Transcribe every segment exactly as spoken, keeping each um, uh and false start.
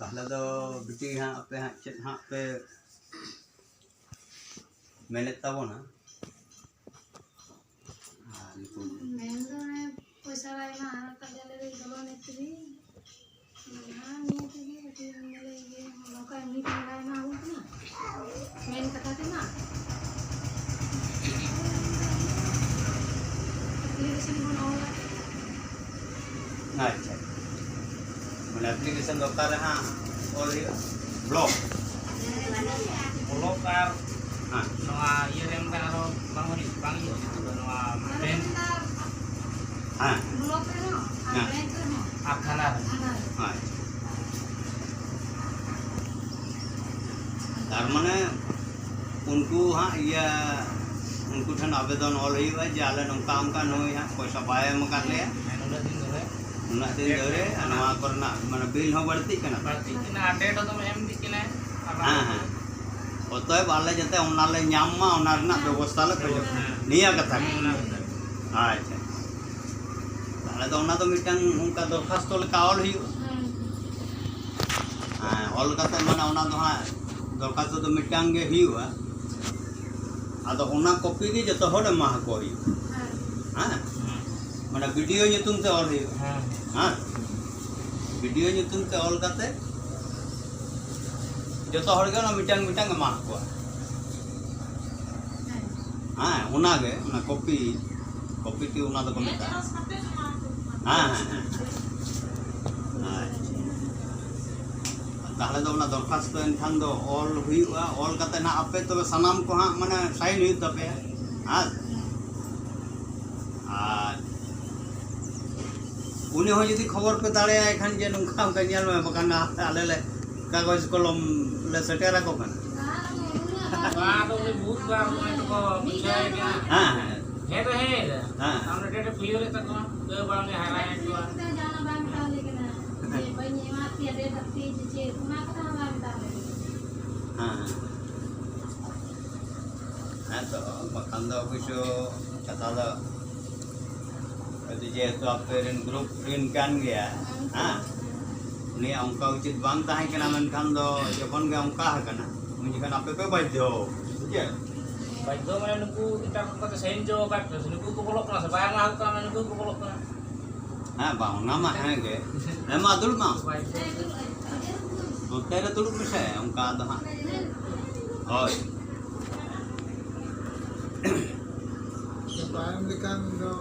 ᱛᱟᱦᱚᱞᱮ ᱫᱚ ᱵᱤᱴᱤ ᱦᱟᱸᱜ, ᱟᱯᱮ ᱦᱟᱸᱜ ᱪᱮᱫ ᱦᱟᱸᱜ ᱯᱮ ᱢᱮᱱᱮᱫ ᱛᱟᱵᱚᱱᱟ? ᱟᱨ ᱱᱩᱠᱩ ᱢᱮᱱ ᱫᱚ ᱚᱱᱮ ᱯᱚᱭᱥᱟ ᱵᱟᱭ ᱮᱢᱟ ᱟᱨ ᱠᱟᱡ ᱟᱞᱮ ᱨᱮ ᱫᱚᱞᱚ ᱱᱮᱛᱨᱤ᱾ ᱚᱱᱟ ᱱᱤᱭᱟᱹ ᱛᱮᱜᱮ ᱟᱹᱰᱤ ᱢᱟᱱᱮ ᱤᱭᱟᱹ, ᱱᱚᱝᱠᱟ ᱢᱤᱫ ᱵᱟᱭ ᱮᱢᱟ ᱦᱩᱭ ᱠᱟᱱᱟ᱾ ᱢᱮᱱ ᱠᱟᱛᱷᱟ ᱛᱮᱢᱟ᱾ ᱟᱯᱞᱤᱠᱮᱥᱚᱱ ᱵᱚᱱ ᱚᱞᱟ᱾ ᱟᱪᱪᱷᱟ᱾ ᱢᱟᱱᱮ ᱟᱯᱞᱤᱠᱮᱥᱚᱱ ᱫᱚ ᱚᱠᱟᱨᱮ ᱦᱟᱸᱜ ᱚᱞ ᱦᱩᱭᱩᱜᱼᱟ? ᱵᱞᱚᱠ? ᱵᱞᱚᱠ ᱟᱨ ᱦᱮᱸ᱾ ᱱᱚᱣᱟ ᱤᱭᱟᱹ ᱨᱮ ᱚᱱᱠᱟ ᱟᱨᱚ ᱵᱟᱝ ᱦᱩᱭᱩᱜ, ᱵᱟᱝ ᱦᱩᱭᱩᱜᱼᱟ ᱱᱤᱛᱚᱜ ᱫᱚ ᱱᱚᱣᱟ ᱵᱮᱝᱠ᱾ ᱦᱮᱸ᱾ ᱵᱞᱚᱠ ᱨᱮᱦᱚᱸ ᱟᱨ ᱦᱮᱸ᱾ ᱵᱮᱝᱠ ᱨᱮᱦᱚᱸ᱾ ᱟᱨ ᱛᱷᱟᱱᱟ ᱨᱮ᱾ ᱛᱷᱟᱱᱟ ᱨᱮ᱾ ᱟᱪᱪᱷᱟ᱾ ᱛᱟᱨ ᱢᱟᱱᱮ ᱩᱱᱠᱩ ᱦᱟᱸᱜ ᱤᱭᱟᱹ, ᱩᱱᱠᱩ ᱴᱷᱮᱱ ᱟᱵᱮᱫᱚᱱ ᱚᱞ ᱦᱩᱭᱩᱜᱼᱟ ᱡᱮ ᱟᱞᱮ ᱱᱚᱝᱠᱟ ᱚᱱᱠᱟ ᱱᱩᱭ ᱦᱟᱸᱜ ᱯᱚᱭᱥᱟ ᱵᱟᱭ ᱮᱢ ᱟᱠᱟᱫ ᱞᱮᱭᱟ᱾ ᱦᱮᱸ, ᱱᱩᱱᱟᱹᱜ ᱫᱤᱱ ᱫᱷᱚᱨᱮ᱾ ᱱᱩᱱᱟᱹᱜ ᱫᱤᱱ ᱫᱷᱚᱨᱮ ᱟᱨ ᱱᱚᱣᱟ ᱠᱚᱨᱮᱱᱟᱜ ᱢᱟᱱᱮ ᱵᱤᱞ ᱦᱚᱸ ᱵᱟᱹᱲᱛᱤᱜ ᱠᱟᱱᱟ ᱛᱚ? ᱵᱟᱹᱲᱛᱤᱜ ᱠᱟᱱᱟ ᱟᱨ ᱰᱮᱴ ᱦᱚᱸ ᱫᱚᱢᱮ ᱮᱢ ᱤᱫᱤᱜ ᱠᱟᱱᱟ᱾ ᱟᱨ ᱵᱟᱝ ᱦᱮᱸ, ᱦᱮᱸ᱾ ᱚᱛᱚᱮᱵ ᱟᱞᱮ ᱡᱟᱛᱮ ᱚᱱᱟ ᱞᱮ ᱧᱟᱢ ᱢᱟ, ᱚᱱᱟ ᱨᱮᱱᱟᱜ ᱵᱮᱵᱚᱥᱛᱷᱟ ᱞᱮ ᱠᱷᱚᱡᱚᱜ ᱠᱟᱱᱟ᱾ ᱦᱮᱸ᱾ ᱱᱤᱭᱟᱹ ᱠᱟᱛᱷᱟ ᱜᱮ᱾ ᱦᱮᱸ, ᱚᱱᱟ ᱠᱟᱛᱷᱟ ᱜᱮ᱾ ᱟᱪᱪᱷᱟ᱾ ᱛᱟᱦᱚᱞᱮ ᱫᱚ ᱚᱱᱟ ᱫᱚ ᱢᱤᱫᱴᱟᱝ ᱚᱱᱠᱟ ᱫᱚᱨᱠᱷᱟᱥᱛᱚ ᱞᱮᱠᱟ ᱚᱞ ᱦᱩᱭᱩᱜᱼᱟ᱾ ᱦᱮᱸ᱾ ᱦᱮᱸ, ᱚᱞ ᱠᱟᱛᱮ ᱢᱟᱱᱮ ᱚᱱᱟ ᱫᱚ ᱦᱟᱸᱜ ᱫᱚᱨᱠᱷᱟᱥᱛᱚ ᱫᱚ ᱢᱤᱫᱴᱟᱝ ᱜᱮ ᱦᱩᱭᱩᱜᱼᱟ᱾ ᱟᱫᱚ ᱚᱱᱟ ᱠᱚᱯᱤ ᱜᱮ ᱡᱚᱛᱚ ᱦᱚᱲ ᱮᱢᱟ ᱟᱠᱚ ᱦᱩᱭᱩᱜᱼᱟ᱾ ᱦᱮᱸ᱾ ᱦᱮᱸ? ᱢᱟᱱᱮ ᱵᱤ ᱰᱤ ᱳ ᱧᱩᱛᱩᱢ ᱛᱮ ᱚᱞ ᱦᱩᱭᱩᱜᱼᱟ᱾ ᱦᱮᱸ᱾ ᱦᱮᱸ? ᱵᱤ ᱰᱤ ᱳ ᱧᱩᱛᱩᱢ ᱛᱮ ᱚᱞ ᱠᱟᱛᱮ ᱡᱚᱛᱚ ᱦᱚᱲ ᱜᱮ ᱚᱱᱟ ᱢᱤᱫᱴᱟᱝ ᱢᱤᱫᱴᱟᱝ ᱮᱢᱟ ᱠᱚᱣᱟ᱾ ᱦᱮᱸ᱾ ᱦᱮᱸ, ᱚᱱᱟ ᱜᱮ, ᱚᱱᱟ ᱠᱚᱯᱤ, ᱠᱚᱯᱤ ᱴᱤ ᱚᱱᱟ ᱫᱚᱠᱚ ᱢᱮᱛᱟᱜᱼᱟ᱾ ᱦᱮᱸ, ᱦᱮᱸ, ᱦᱮᱸ᱾ ᱟᱪᱪᱷᱟ᱾ ᱛᱟᱦᱚᱞᱮ ᱫᱚ ᱚᱱᱟ ᱫᱚᱨᱠᱷᱟᱥᱛᱚ ᱮᱱᱠᱷᱟᱱ ᱫᱚ ᱚᱞ ᱦᱩᱭᱩᱜᱼᱟ, ᱚᱞ ᱠᱟᱛᱮ ᱱᱟᱜ ᱟᱯᱮ ᱛᱚᱵᱮ ᱥᱟᱱᱟᱢ ᱠᱚ ᱦᱟᱸᱜ ᱢᱟᱱᱮ ᱥᱟᱭᱤᱱ ᱦᱩᱭᱩᱜ ᱛᱟᱯᱮᱭᱟ᱾ ᱦᱮᱸ? ᱟᱨ ᱩᱱᱤ ᱦᱚᱸ ᱡᱩᱫᱤ ᱠᱷᱚᱵᱚᱨ ᱯᱮ ᱫᱟᱲᱮᱭᱟᱭ ᱠᱷᱟᱱ ᱡᱮ ᱱᱚᱝᱠᱟ ᱚᱱᱠᱟ ᱧᱮᱞ ᱢᱮ, ᱵᱟᱠᱷᱟᱱ ᱟᱞᱮ ᱞᱮ ᱠᱟᱜᱚᱡᱽ ᱠᱚᱞᱚᱢ ᱞᱮ ᱥᱮᱴᱮᱨ ᱟᱠᱚ ᱠᱟᱱᱟ᱾ ᱵᱟᱝ, ᱟᱫᱚ ᱩᱱᱤ ᱵᱩᱫᱷ ᱵᱟᱨ ᱩᱱᱤ ᱫᱚᱠᱚ ᱵᱩᱡᱷᱟᱹᱣᱮ ᱠᱟᱱᱟ᱾ ᱦᱮᱸ, ᱦᱮᱸ᱾ ᱦᱮᱸ ᱫᱚ ᱦᱮᱸ ᱫᱟ᱾ ᱦᱮᱸ᱾ ᱟᱢ ᱫᱚ ᱰᱮᱴ ᱮ ᱠᱞᱤᱭᱟᱨ ᱮᱫ ᱛᱟᱠᱚᱣᱟ᱾ ᱫᱟᱹᱲ ᱵᱟᱲᱟ ᱩᱱᱤ ᱦᱟᱭᱨᱟᱱᱮᱫ ᱠᱚᱣᱟ᱾ ᱡᱟᱦᱟᱸ ᱵᱟᱝ ᱢᱮᱛᱟᱣ ᱞᱮ ᱠᱟᱱᱟ᱾ ᱡᱮ ᱵᱟᱹᱧ ᱮᱢᱟᱫ ᱯᱮᱭᱟ ᱰᱮᱴ ᱟᱯᱮ ᱡᱮ ᱪᱮᱫ, ᱚᱱᱟ ᱠᱟᱛᱷᱟ ᱦᱚᱸ ᱵᱟᱝ ᱢᱮᱛᱟᱣ ᱞᱮ ᱠᱟᱱᱟ᱾ ᱦᱮᱸ, ᱦᱮᱸ᱾ ᱦᱮᱸ ᱛᱚ, ᱵᱟᱠᱷᱟᱱ ᱫᱚ ᱚᱵᱚᱥᱥᱚ ᱠᱟᱛᱷᱟ ᱫᱚ ᱟᱫᱚ ᱡᱮᱦᱮᱛᱩ ᱟᱯᱮ ᱨᱮᱱ ᱜᱨᱩᱯ ᱨᱮᱱ ᱠᱟᱱ ᱜᱮᱭᱟ, ᱦᱮᱸ? ᱩᱱᱤᱭᱟᱜ ᱚᱱᱠᱟ ᱩᱪᱤᱛ ᱵᱟᱝ ᱛᱟᱦᱮᱸ ᱠᱟᱱᱟ, ᱢᱮᱱᱠᱷᱟᱱ ᱫᱚ ᱡᱚᱠᱷᱚᱱ ᱜᱮ ᱚᱱᱠᱟ ᱟᱠᱟᱱᱟ, ᱩᱱ ᱡᱚᱠᱷᱚᱱ ᱟᱯᱮ ᱯᱮ ᱵᱟᱫᱽᱫᱷᱚ, ᱵᱩᱡᱷᱟᱹᱣ? ᱵᱟᱫᱽᱫᱷᱚ ᱢᱟᱱᱮ ᱱᱩᱠᱩ ᱮᱴᱟᱜ ᱠᱚ ᱠᱟᱛᱮ sign ᱦᱚᱪᱚ ᱟᱠᱟᱫ ᱯᱮ, ᱱᱩᱠᱩ ᱠᱚ ᱵᱚᱞᱚᱜ ᱠᱟᱱᱟ ᱥᱮ ᱵᱟᱝ? ᱟᱨ ᱠᱚ ᱱᱩᱠᱩ ᱠᱚ ᱵᱚᱞᱚᱜ ᱠᱟᱱᱟ᱾ ᱦᱮᱸ, ᱵᱟᱝ, ᱚᱱᱟ ᱢᱟ ᱦᱮᱸ ᱜᱮ᱾ ᱦᱮᱸ, ᱢᱟ ᱫᱩᱲᱩᱵ ᱢᱟ᱾ ᱵᱟᱫᱽᱫᱷᱚ᱾ ᱱᱚᱛᱮ ᱨᱮ ᱫᱩᱲᱩᱵ ᱢᱮᱥᱮ, ᱚᱱᱠᱟ ᱫᱚ ᱦᱟᱸᱜ᱾ ᱦᱳᱭ᱾ ᱯᱟᱭᱮᱢ ᱞᱮᱠᱟᱱ ᱫᱚ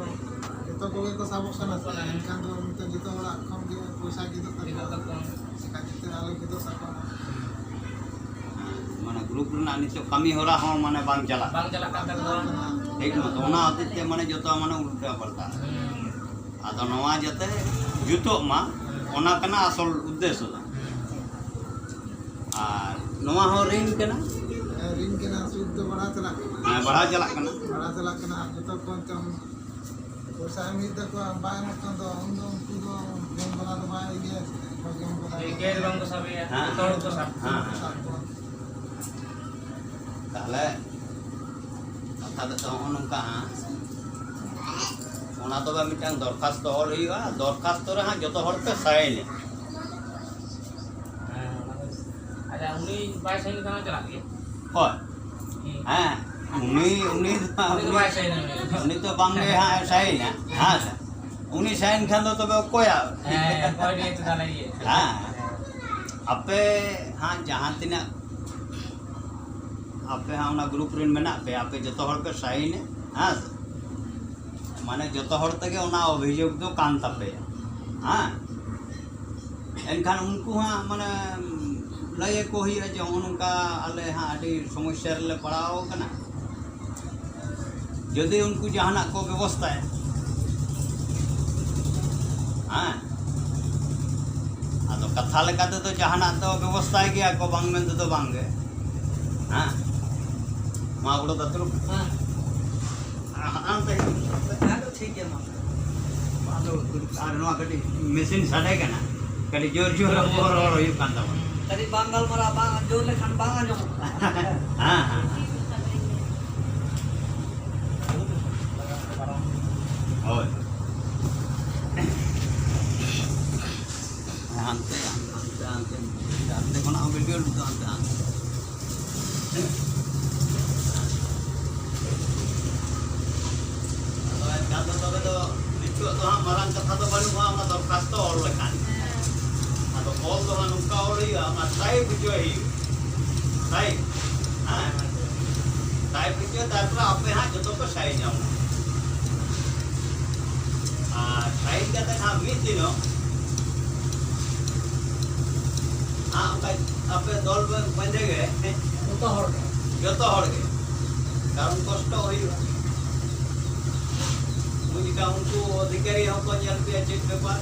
ᱡᱚᱛᱚ ᱠᱚᱜᱮ ᱠᱚ ᱥᱟᱵᱚᱜ ᱠᱟᱱᱟ ᱥᱮ, ᱮᱱᱠᱷᱟᱱ ᱫᱚ ᱱᱤᱛᱚᱜ ᱡᱚᱛᱚ ᱦᱚᱲᱟᱜ ᱠᱷᱚᱱ ᱜᱮ ᱯᱚᱭᱥᱟ ᱜᱮᱫᱚᱜ ᱛᱟᱠᱚᱣᱟ᱾ ᱪᱮᱠᱟ ᱠᱟᱛᱮ ᱟᱞᱚ ᱜᱮᱫᱚᱜ ᱛᱟᱠᱚᱣᱟ᱾ ᱢᱟᱱᱮ group ᱨᱮᱱᱟᱜ ᱱᱤᱛᱚᱜ ᱠᱟᱹᱢᱤ ᱦᱚᱨᱟ ᱦᱚᱸ ᱢᱟᱱᱮ ᱵᱟᱝ ᱪᱟᱞᱟᱜ᱾ ᱵᱟᱝ ᱪᱟᱞᱟᱜ ᱠᱟᱱ ᱛᱟᱠᱚᱣᱟ᱾ ᱴᱷᱤᱠ ᱢᱚᱛᱚ, ᱚᱱᱟ ᱦᱚᱛᱮᱡ ᱛᱮ ᱢᱟᱱᱮ ᱡᱚᱛᱚ ᱢᱟᱱᱮ ᱩᱞᱴᱟᱹ ᱯᱟᱞᱴᱟ᱾ ᱦᱩᱸ᱾ ᱟᱫᱚ ᱱᱚᱣᱟ ᱡᱟᱛᱮ ᱡᱩᱛᱚᱜ ᱢᱟ, ᱚᱱᱟ ᱠᱟᱱᱟ ᱟᱥᱚᱞ ᱩᱫᱽᱫᱮᱥᱥᱚ ᱫᱚ᱾ ᱟᱨ ᱱᱚᱣᱟ ᱦᱚᱸ ᱨᱤᱱ ᱠᱟᱱᱟ᱾ ᱦᱮᱸ, ᱨᱤᱱ ᱠᱟᱱᱟ, ᱥᱩᱫ ᱫᱚ ᱵᱟᱲᱦᱟᱣ ᱪᱟᱞᱟᱜ ᱠᱟᱱᱟ᱾ ᱦᱮᱸ, ᱵᱟᱲᱦᱟᱣ ᱪᱟᱞᱟᱜ ᱠᱟᱱᱟ᱾ ᱵᱟᱲᱦᱟᱣ ᱪᱟᱞᱟᱜ ᱠᱟᱱᱟ, ᱟᱨ ᱡᱚᱛᱚ ᱠᱷᱚᱱ ᱪᱚᱝ ᱯᱚᱭᱥᱟ ᱮᱢ ᱦᱩᱭᱩᱜ ᱛᱟᱠᱚᱣᱟ, ᱵᱟᱭ ᱮᱢᱚᱜ ᱠᱷᱟᱱ ᱫᱚ ᱩᱱᱫᱚ ᱩᱱᱠᱩ ᱫᱚ ᱡᱚᱢ ᱵᱟᱞᱟ ᱫᱚ ᱵᱟᱭ ᱤᱭᱟᱹ, ᱡᱚᱢ ᱵᱟᱞᱟ ᱫᱚ ᱮᱠᱮᱱ ᱵᱟᱝ ᱠᱚ ᱥᱟᱵᱮᱭᱟ, ᱦᱮᱸ᱾ ᱡᱚᱛᱚ ᱦᱚᱲ ᱠᱚ ᱥᱟᱵ ᱠᱚᱣᱟ᱾ ᱦᱮᱸ, ᱦᱮᱸ᱾ ᱥᱟᱵ ᱠᱚᱣᱟ᱾ ᱛᱟᱦᱞᱮ ᱠᱟᱛᱷᱟ ᱫᱚ ᱱᱚᱜᱼᱚ ᱱᱚᱝᱠᱟ, ᱦᱟᱸ, ᱚᱱᱟ ᱛᱚᱵᱮ ᱢᱤᱫᱴᱟᱝ ᱫᱚᱨᱠᱷᱟᱥᱛᱚ ᱚᱞ ᱦᱩᱭᱩᱜᱼᱟ, ᱫᱚᱨᱠᱷᱟᱥᱛᱚ ᱨᱮ ᱦᱟᱸᱜ ᱡᱚᱛᱚ ᱦᱚᱲ ᱯᱮ sign ᱟ᱾ ᱦᱮᱸ, ᱚᱱᱟ ᱫᱚ, ᱟᱪᱪᱷᱟ, ᱩᱱᱤ ᱵᱟᱭ sign ᱞᱮᱠᱷᱟᱱ ᱪᱟᱞᱟᱜ ᱜᱮᱭᱟ? ᱦᱳᱭ᱾ ᱦᱩᱸ᱾ ᱦᱮᱸ, ᱩᱱᱤ, ᱩᱱᱤ ᱫᱚ, ᱩᱱᱤ ᱫᱚ ᱵᱟᱭ sign ᱟ, ᱩᱱᱤ ᱫᱚ᱾ ᱩᱱᱤ ᱫᱚ ᱵᱟᱝ ᱜᱮ ᱦᱟᱸᱜ ᱮ sign ᱟ, ᱦᱮᱸ ᱥᱮ? ᱩᱱᱤ sign ᱠᱷᱟᱱ ᱫᱚ ᱛᱚᱵᱮ ᱚᱠᱚᱭᱟᱜ? ᱦᱮᱸ, ᱚᱠᱚᱭ ᱱᱤᱭᱮ ᱛᱮ ᱛᱟᱦᱞᱮ ᱤᱭᱟᱹ? ᱦᱮᱸ᱾ ᱟᱯᱮ ᱦᱟᱸᱜ ᱡᱟᱦᱟᱸ ᱛᱤᱱᱟᱹᱜ ᱟᱯᱮ ᱦᱟᱸᱜ ᱚᱱᱟ group ᱨᱮᱱ ᱢᱮᱱᱟᱜ ᱯᱮ, ᱟᱯᱮ ᱡᱚᱛᱚ ᱦᱚᱲ ᱯᱮ sign ᱟ, ᱦᱮᱸ ᱥᱮ? ᱢᱟᱱᱮ ᱡᱚᱛᱚ ᱦᱚᱲ ᱛᱮᱜᱮ ᱚᱱᱟ ᱚᱵᱷᱤᱡᱳᱜᱽ ᱫᱚ ᱠᱟᱱ ᱛᱟᱯᱮᱭᱟ, ᱦᱮᱸ? ᱮᱱᱠᱷᱟᱱ ᱩᱱᱠᱩ ᱦᱟᱸᱜ ᱢᱟᱱᱮ ᱞᱟᱹᱭ ᱟᱠᱚ ᱦᱩᱭᱩᱜᱼᱟ ᱡᱮ ᱱᱚᱜᱼᱚ ᱱᱚᱝᱠᱟ ᱟᱞᱮ ᱦᱟᱸᱜ ᱟᱹᱰᱤ ᱥᱚᱢᱚᱥᱥᱟ ᱨᱮᱞᱮ ᱯᱟᱲᱟᱣ ᱟᱠᱟᱱᱟ᱾ ᱡᱩᱫᱤ ᱩᱱᱠᱩ ᱡᱟᱦᱟᱱᱟᱜ ᱠᱚ ᱵᱮᱵᱚᱥᱛᱷᱟᱭᱟ, ᱦᱮᱸ, ᱟᱫᱚ ᱠᱟᱛᱷᱟ ᱞᱮᱠᱟ ᱛᱮᱫᱚ ᱡᱟᱦᱟᱱᱟᱜ ᱫᱚ ᱵᱮᱵᱚᱥᱛᱷᱟᱭ ᱜᱮᱭᱟ ᱠᱚ, ᱵᱟᱝ ᱢᱮᱱ ᱛᱮᱫᱚ ᱵᱟᱝ ᱜᱮ᱾ ᱦᱮᱸ, ᱢᱟ ᱵᱚᱲᱚ ᱫᱟ ᱛᱩᱨᱩᱠ᱾ ᱦᱮᱸ᱾ ᱦᱟᱱᱛᱮ᱾ ᱟᱫᱚ ᱴᱷᱤᱠ ᱜᱮᱭᱟ, ᱢᱟ᱾ ᱟᱫᱚ ᱟᱨ ᱱᱚᱣᱟ ᱠᱟᱹᱴᱤᱡ ᱢᱮᱥᱤᱱ ᱥᱟᱰᱮ ᱠᱟᱱᱟ, ᱠᱟᱹᱴᱤᱡ ᱡᱳᱨ ᱡᱳᱨ ᱨᱚᱲ, ᱨᱚᱲ ᱦᱩᱭᱩᱜ ᱠᱟᱱ ᱛᱟᱵᱚᱱᱟ᱾ ᱠᱟᱹᱴᱤᱡ ᱵᱟᱝ ᱜᱟᱞᱢᱟᱨᱟᱣ, ᱵᱟᱝ ᱡᱳᱨ ᱞᱮᱠᱷᱟᱱ ᱵᱟᱝ ᱟᱸᱡᱚᱢᱚᱜ ᱠᱟᱱᱟ᱾ ᱦᱮᱸ, ᱦᱮᱸ᱾ ᱦᱳᱭ᱾ ᱦᱮᱸ, ᱦᱟᱱᱛᱮ, ᱦᱟᱱᱛᱮ, ᱦᱟᱱᱛᱮ, ᱦᱟᱱᱛᱮ ᱠᱷᱚᱱᱟᱜ ᱦᱚᱸ ᱵᱷᱤᱰᱤᱭᱳ ᱩᱰᱩᱠᱚᱜᱼᱟ, ᱦᱟᱱᱛᱮ, ᱦᱟᱱᱛᱮ᱾ ᱟᱫᱚ ᱮᱱᱠᱷᱟᱱ ᱫᱚ ᱛᱚᱵᱮ ᱫᱚ ᱱᱤᱛᱚᱜ ᱫᱚ ᱦᱟᱸᱜ ᱢᱟᱨᱟᱝ ᱠᱟᱛᱷᱟ ᱫᱚ ᱵᱟᱹᱱᱩᱜᱼᱟ, ᱚᱱᱟ ᱫᱚᱨᱠᱷᱟᱥᱛᱚ ᱚᱞ ᱞᱮᱠᱷᱟᱱ᱾ ᱟᱫᱚ ᱚᱞ ᱫᱚ ᱦᱟᱸᱜ ᱱᱚᱝᱠᱟ ᱚᱞ ᱦᱩᱭᱩᱜᱼᱟ, ᱚᱱᱟ ᱴᱟᱭᱤᱯ ᱦᱚᱪᱚᱭ ᱦᱩᱭᱩᱜᱼᱟ᱾ ᱴᱟᱭᱤᱯ᱾ ᱦᱮᱸ? ᱴᱟᱭᱤᱯ ᱦᱚᱪᱚᱭ, ᱛᱟᱨᱯᱚᱨᱮ ᱟᱯᱮ ᱦᱟᱸᱜ ᱡᱚᱛᱚ ᱯᱮ ᱥᱟᱭᱤᱱ ᱧᱟᱢᱟ᱾ ᱟᱨ ᱥᱟᱭᱤᱱ ᱠᱟᱛᱮ ᱦᱟᱸᱜ ᱢᱤᱫ ᱫᱤᱱᱚᱜ ᱦᱟᱸᱜ ᱚᱱᱠᱟ ᱟᱯᱮ ᱫᱚᱞ ᱵᱮᱱ ᱯᱟᱸᱡᱟ ᱜᱮ᱾ ᱡᱚᱛᱚ ᱦᱚᱲ ᱜᱮ᱾ ᱡᱚᱛᱚ ᱦᱚᱲ ᱜᱮ᱾ ᱠᱟᱨᱚᱱ ᱠᱚᱥᱴᱚ ᱦᱩᱭᱩᱜᱼᱟ᱾ ᱩᱱ ᱡᱚᱠᱷᱟ ᱩᱱᱠᱩ ᱚᱫᱷᱤᱠᱟᱨᱤ ᱦᱚᱸᱠᱚ ᱧᱮᱞ ᱯᱮᱭᱟ ᱪᱮᱫ ᱵᱮᱯᱟᱨ,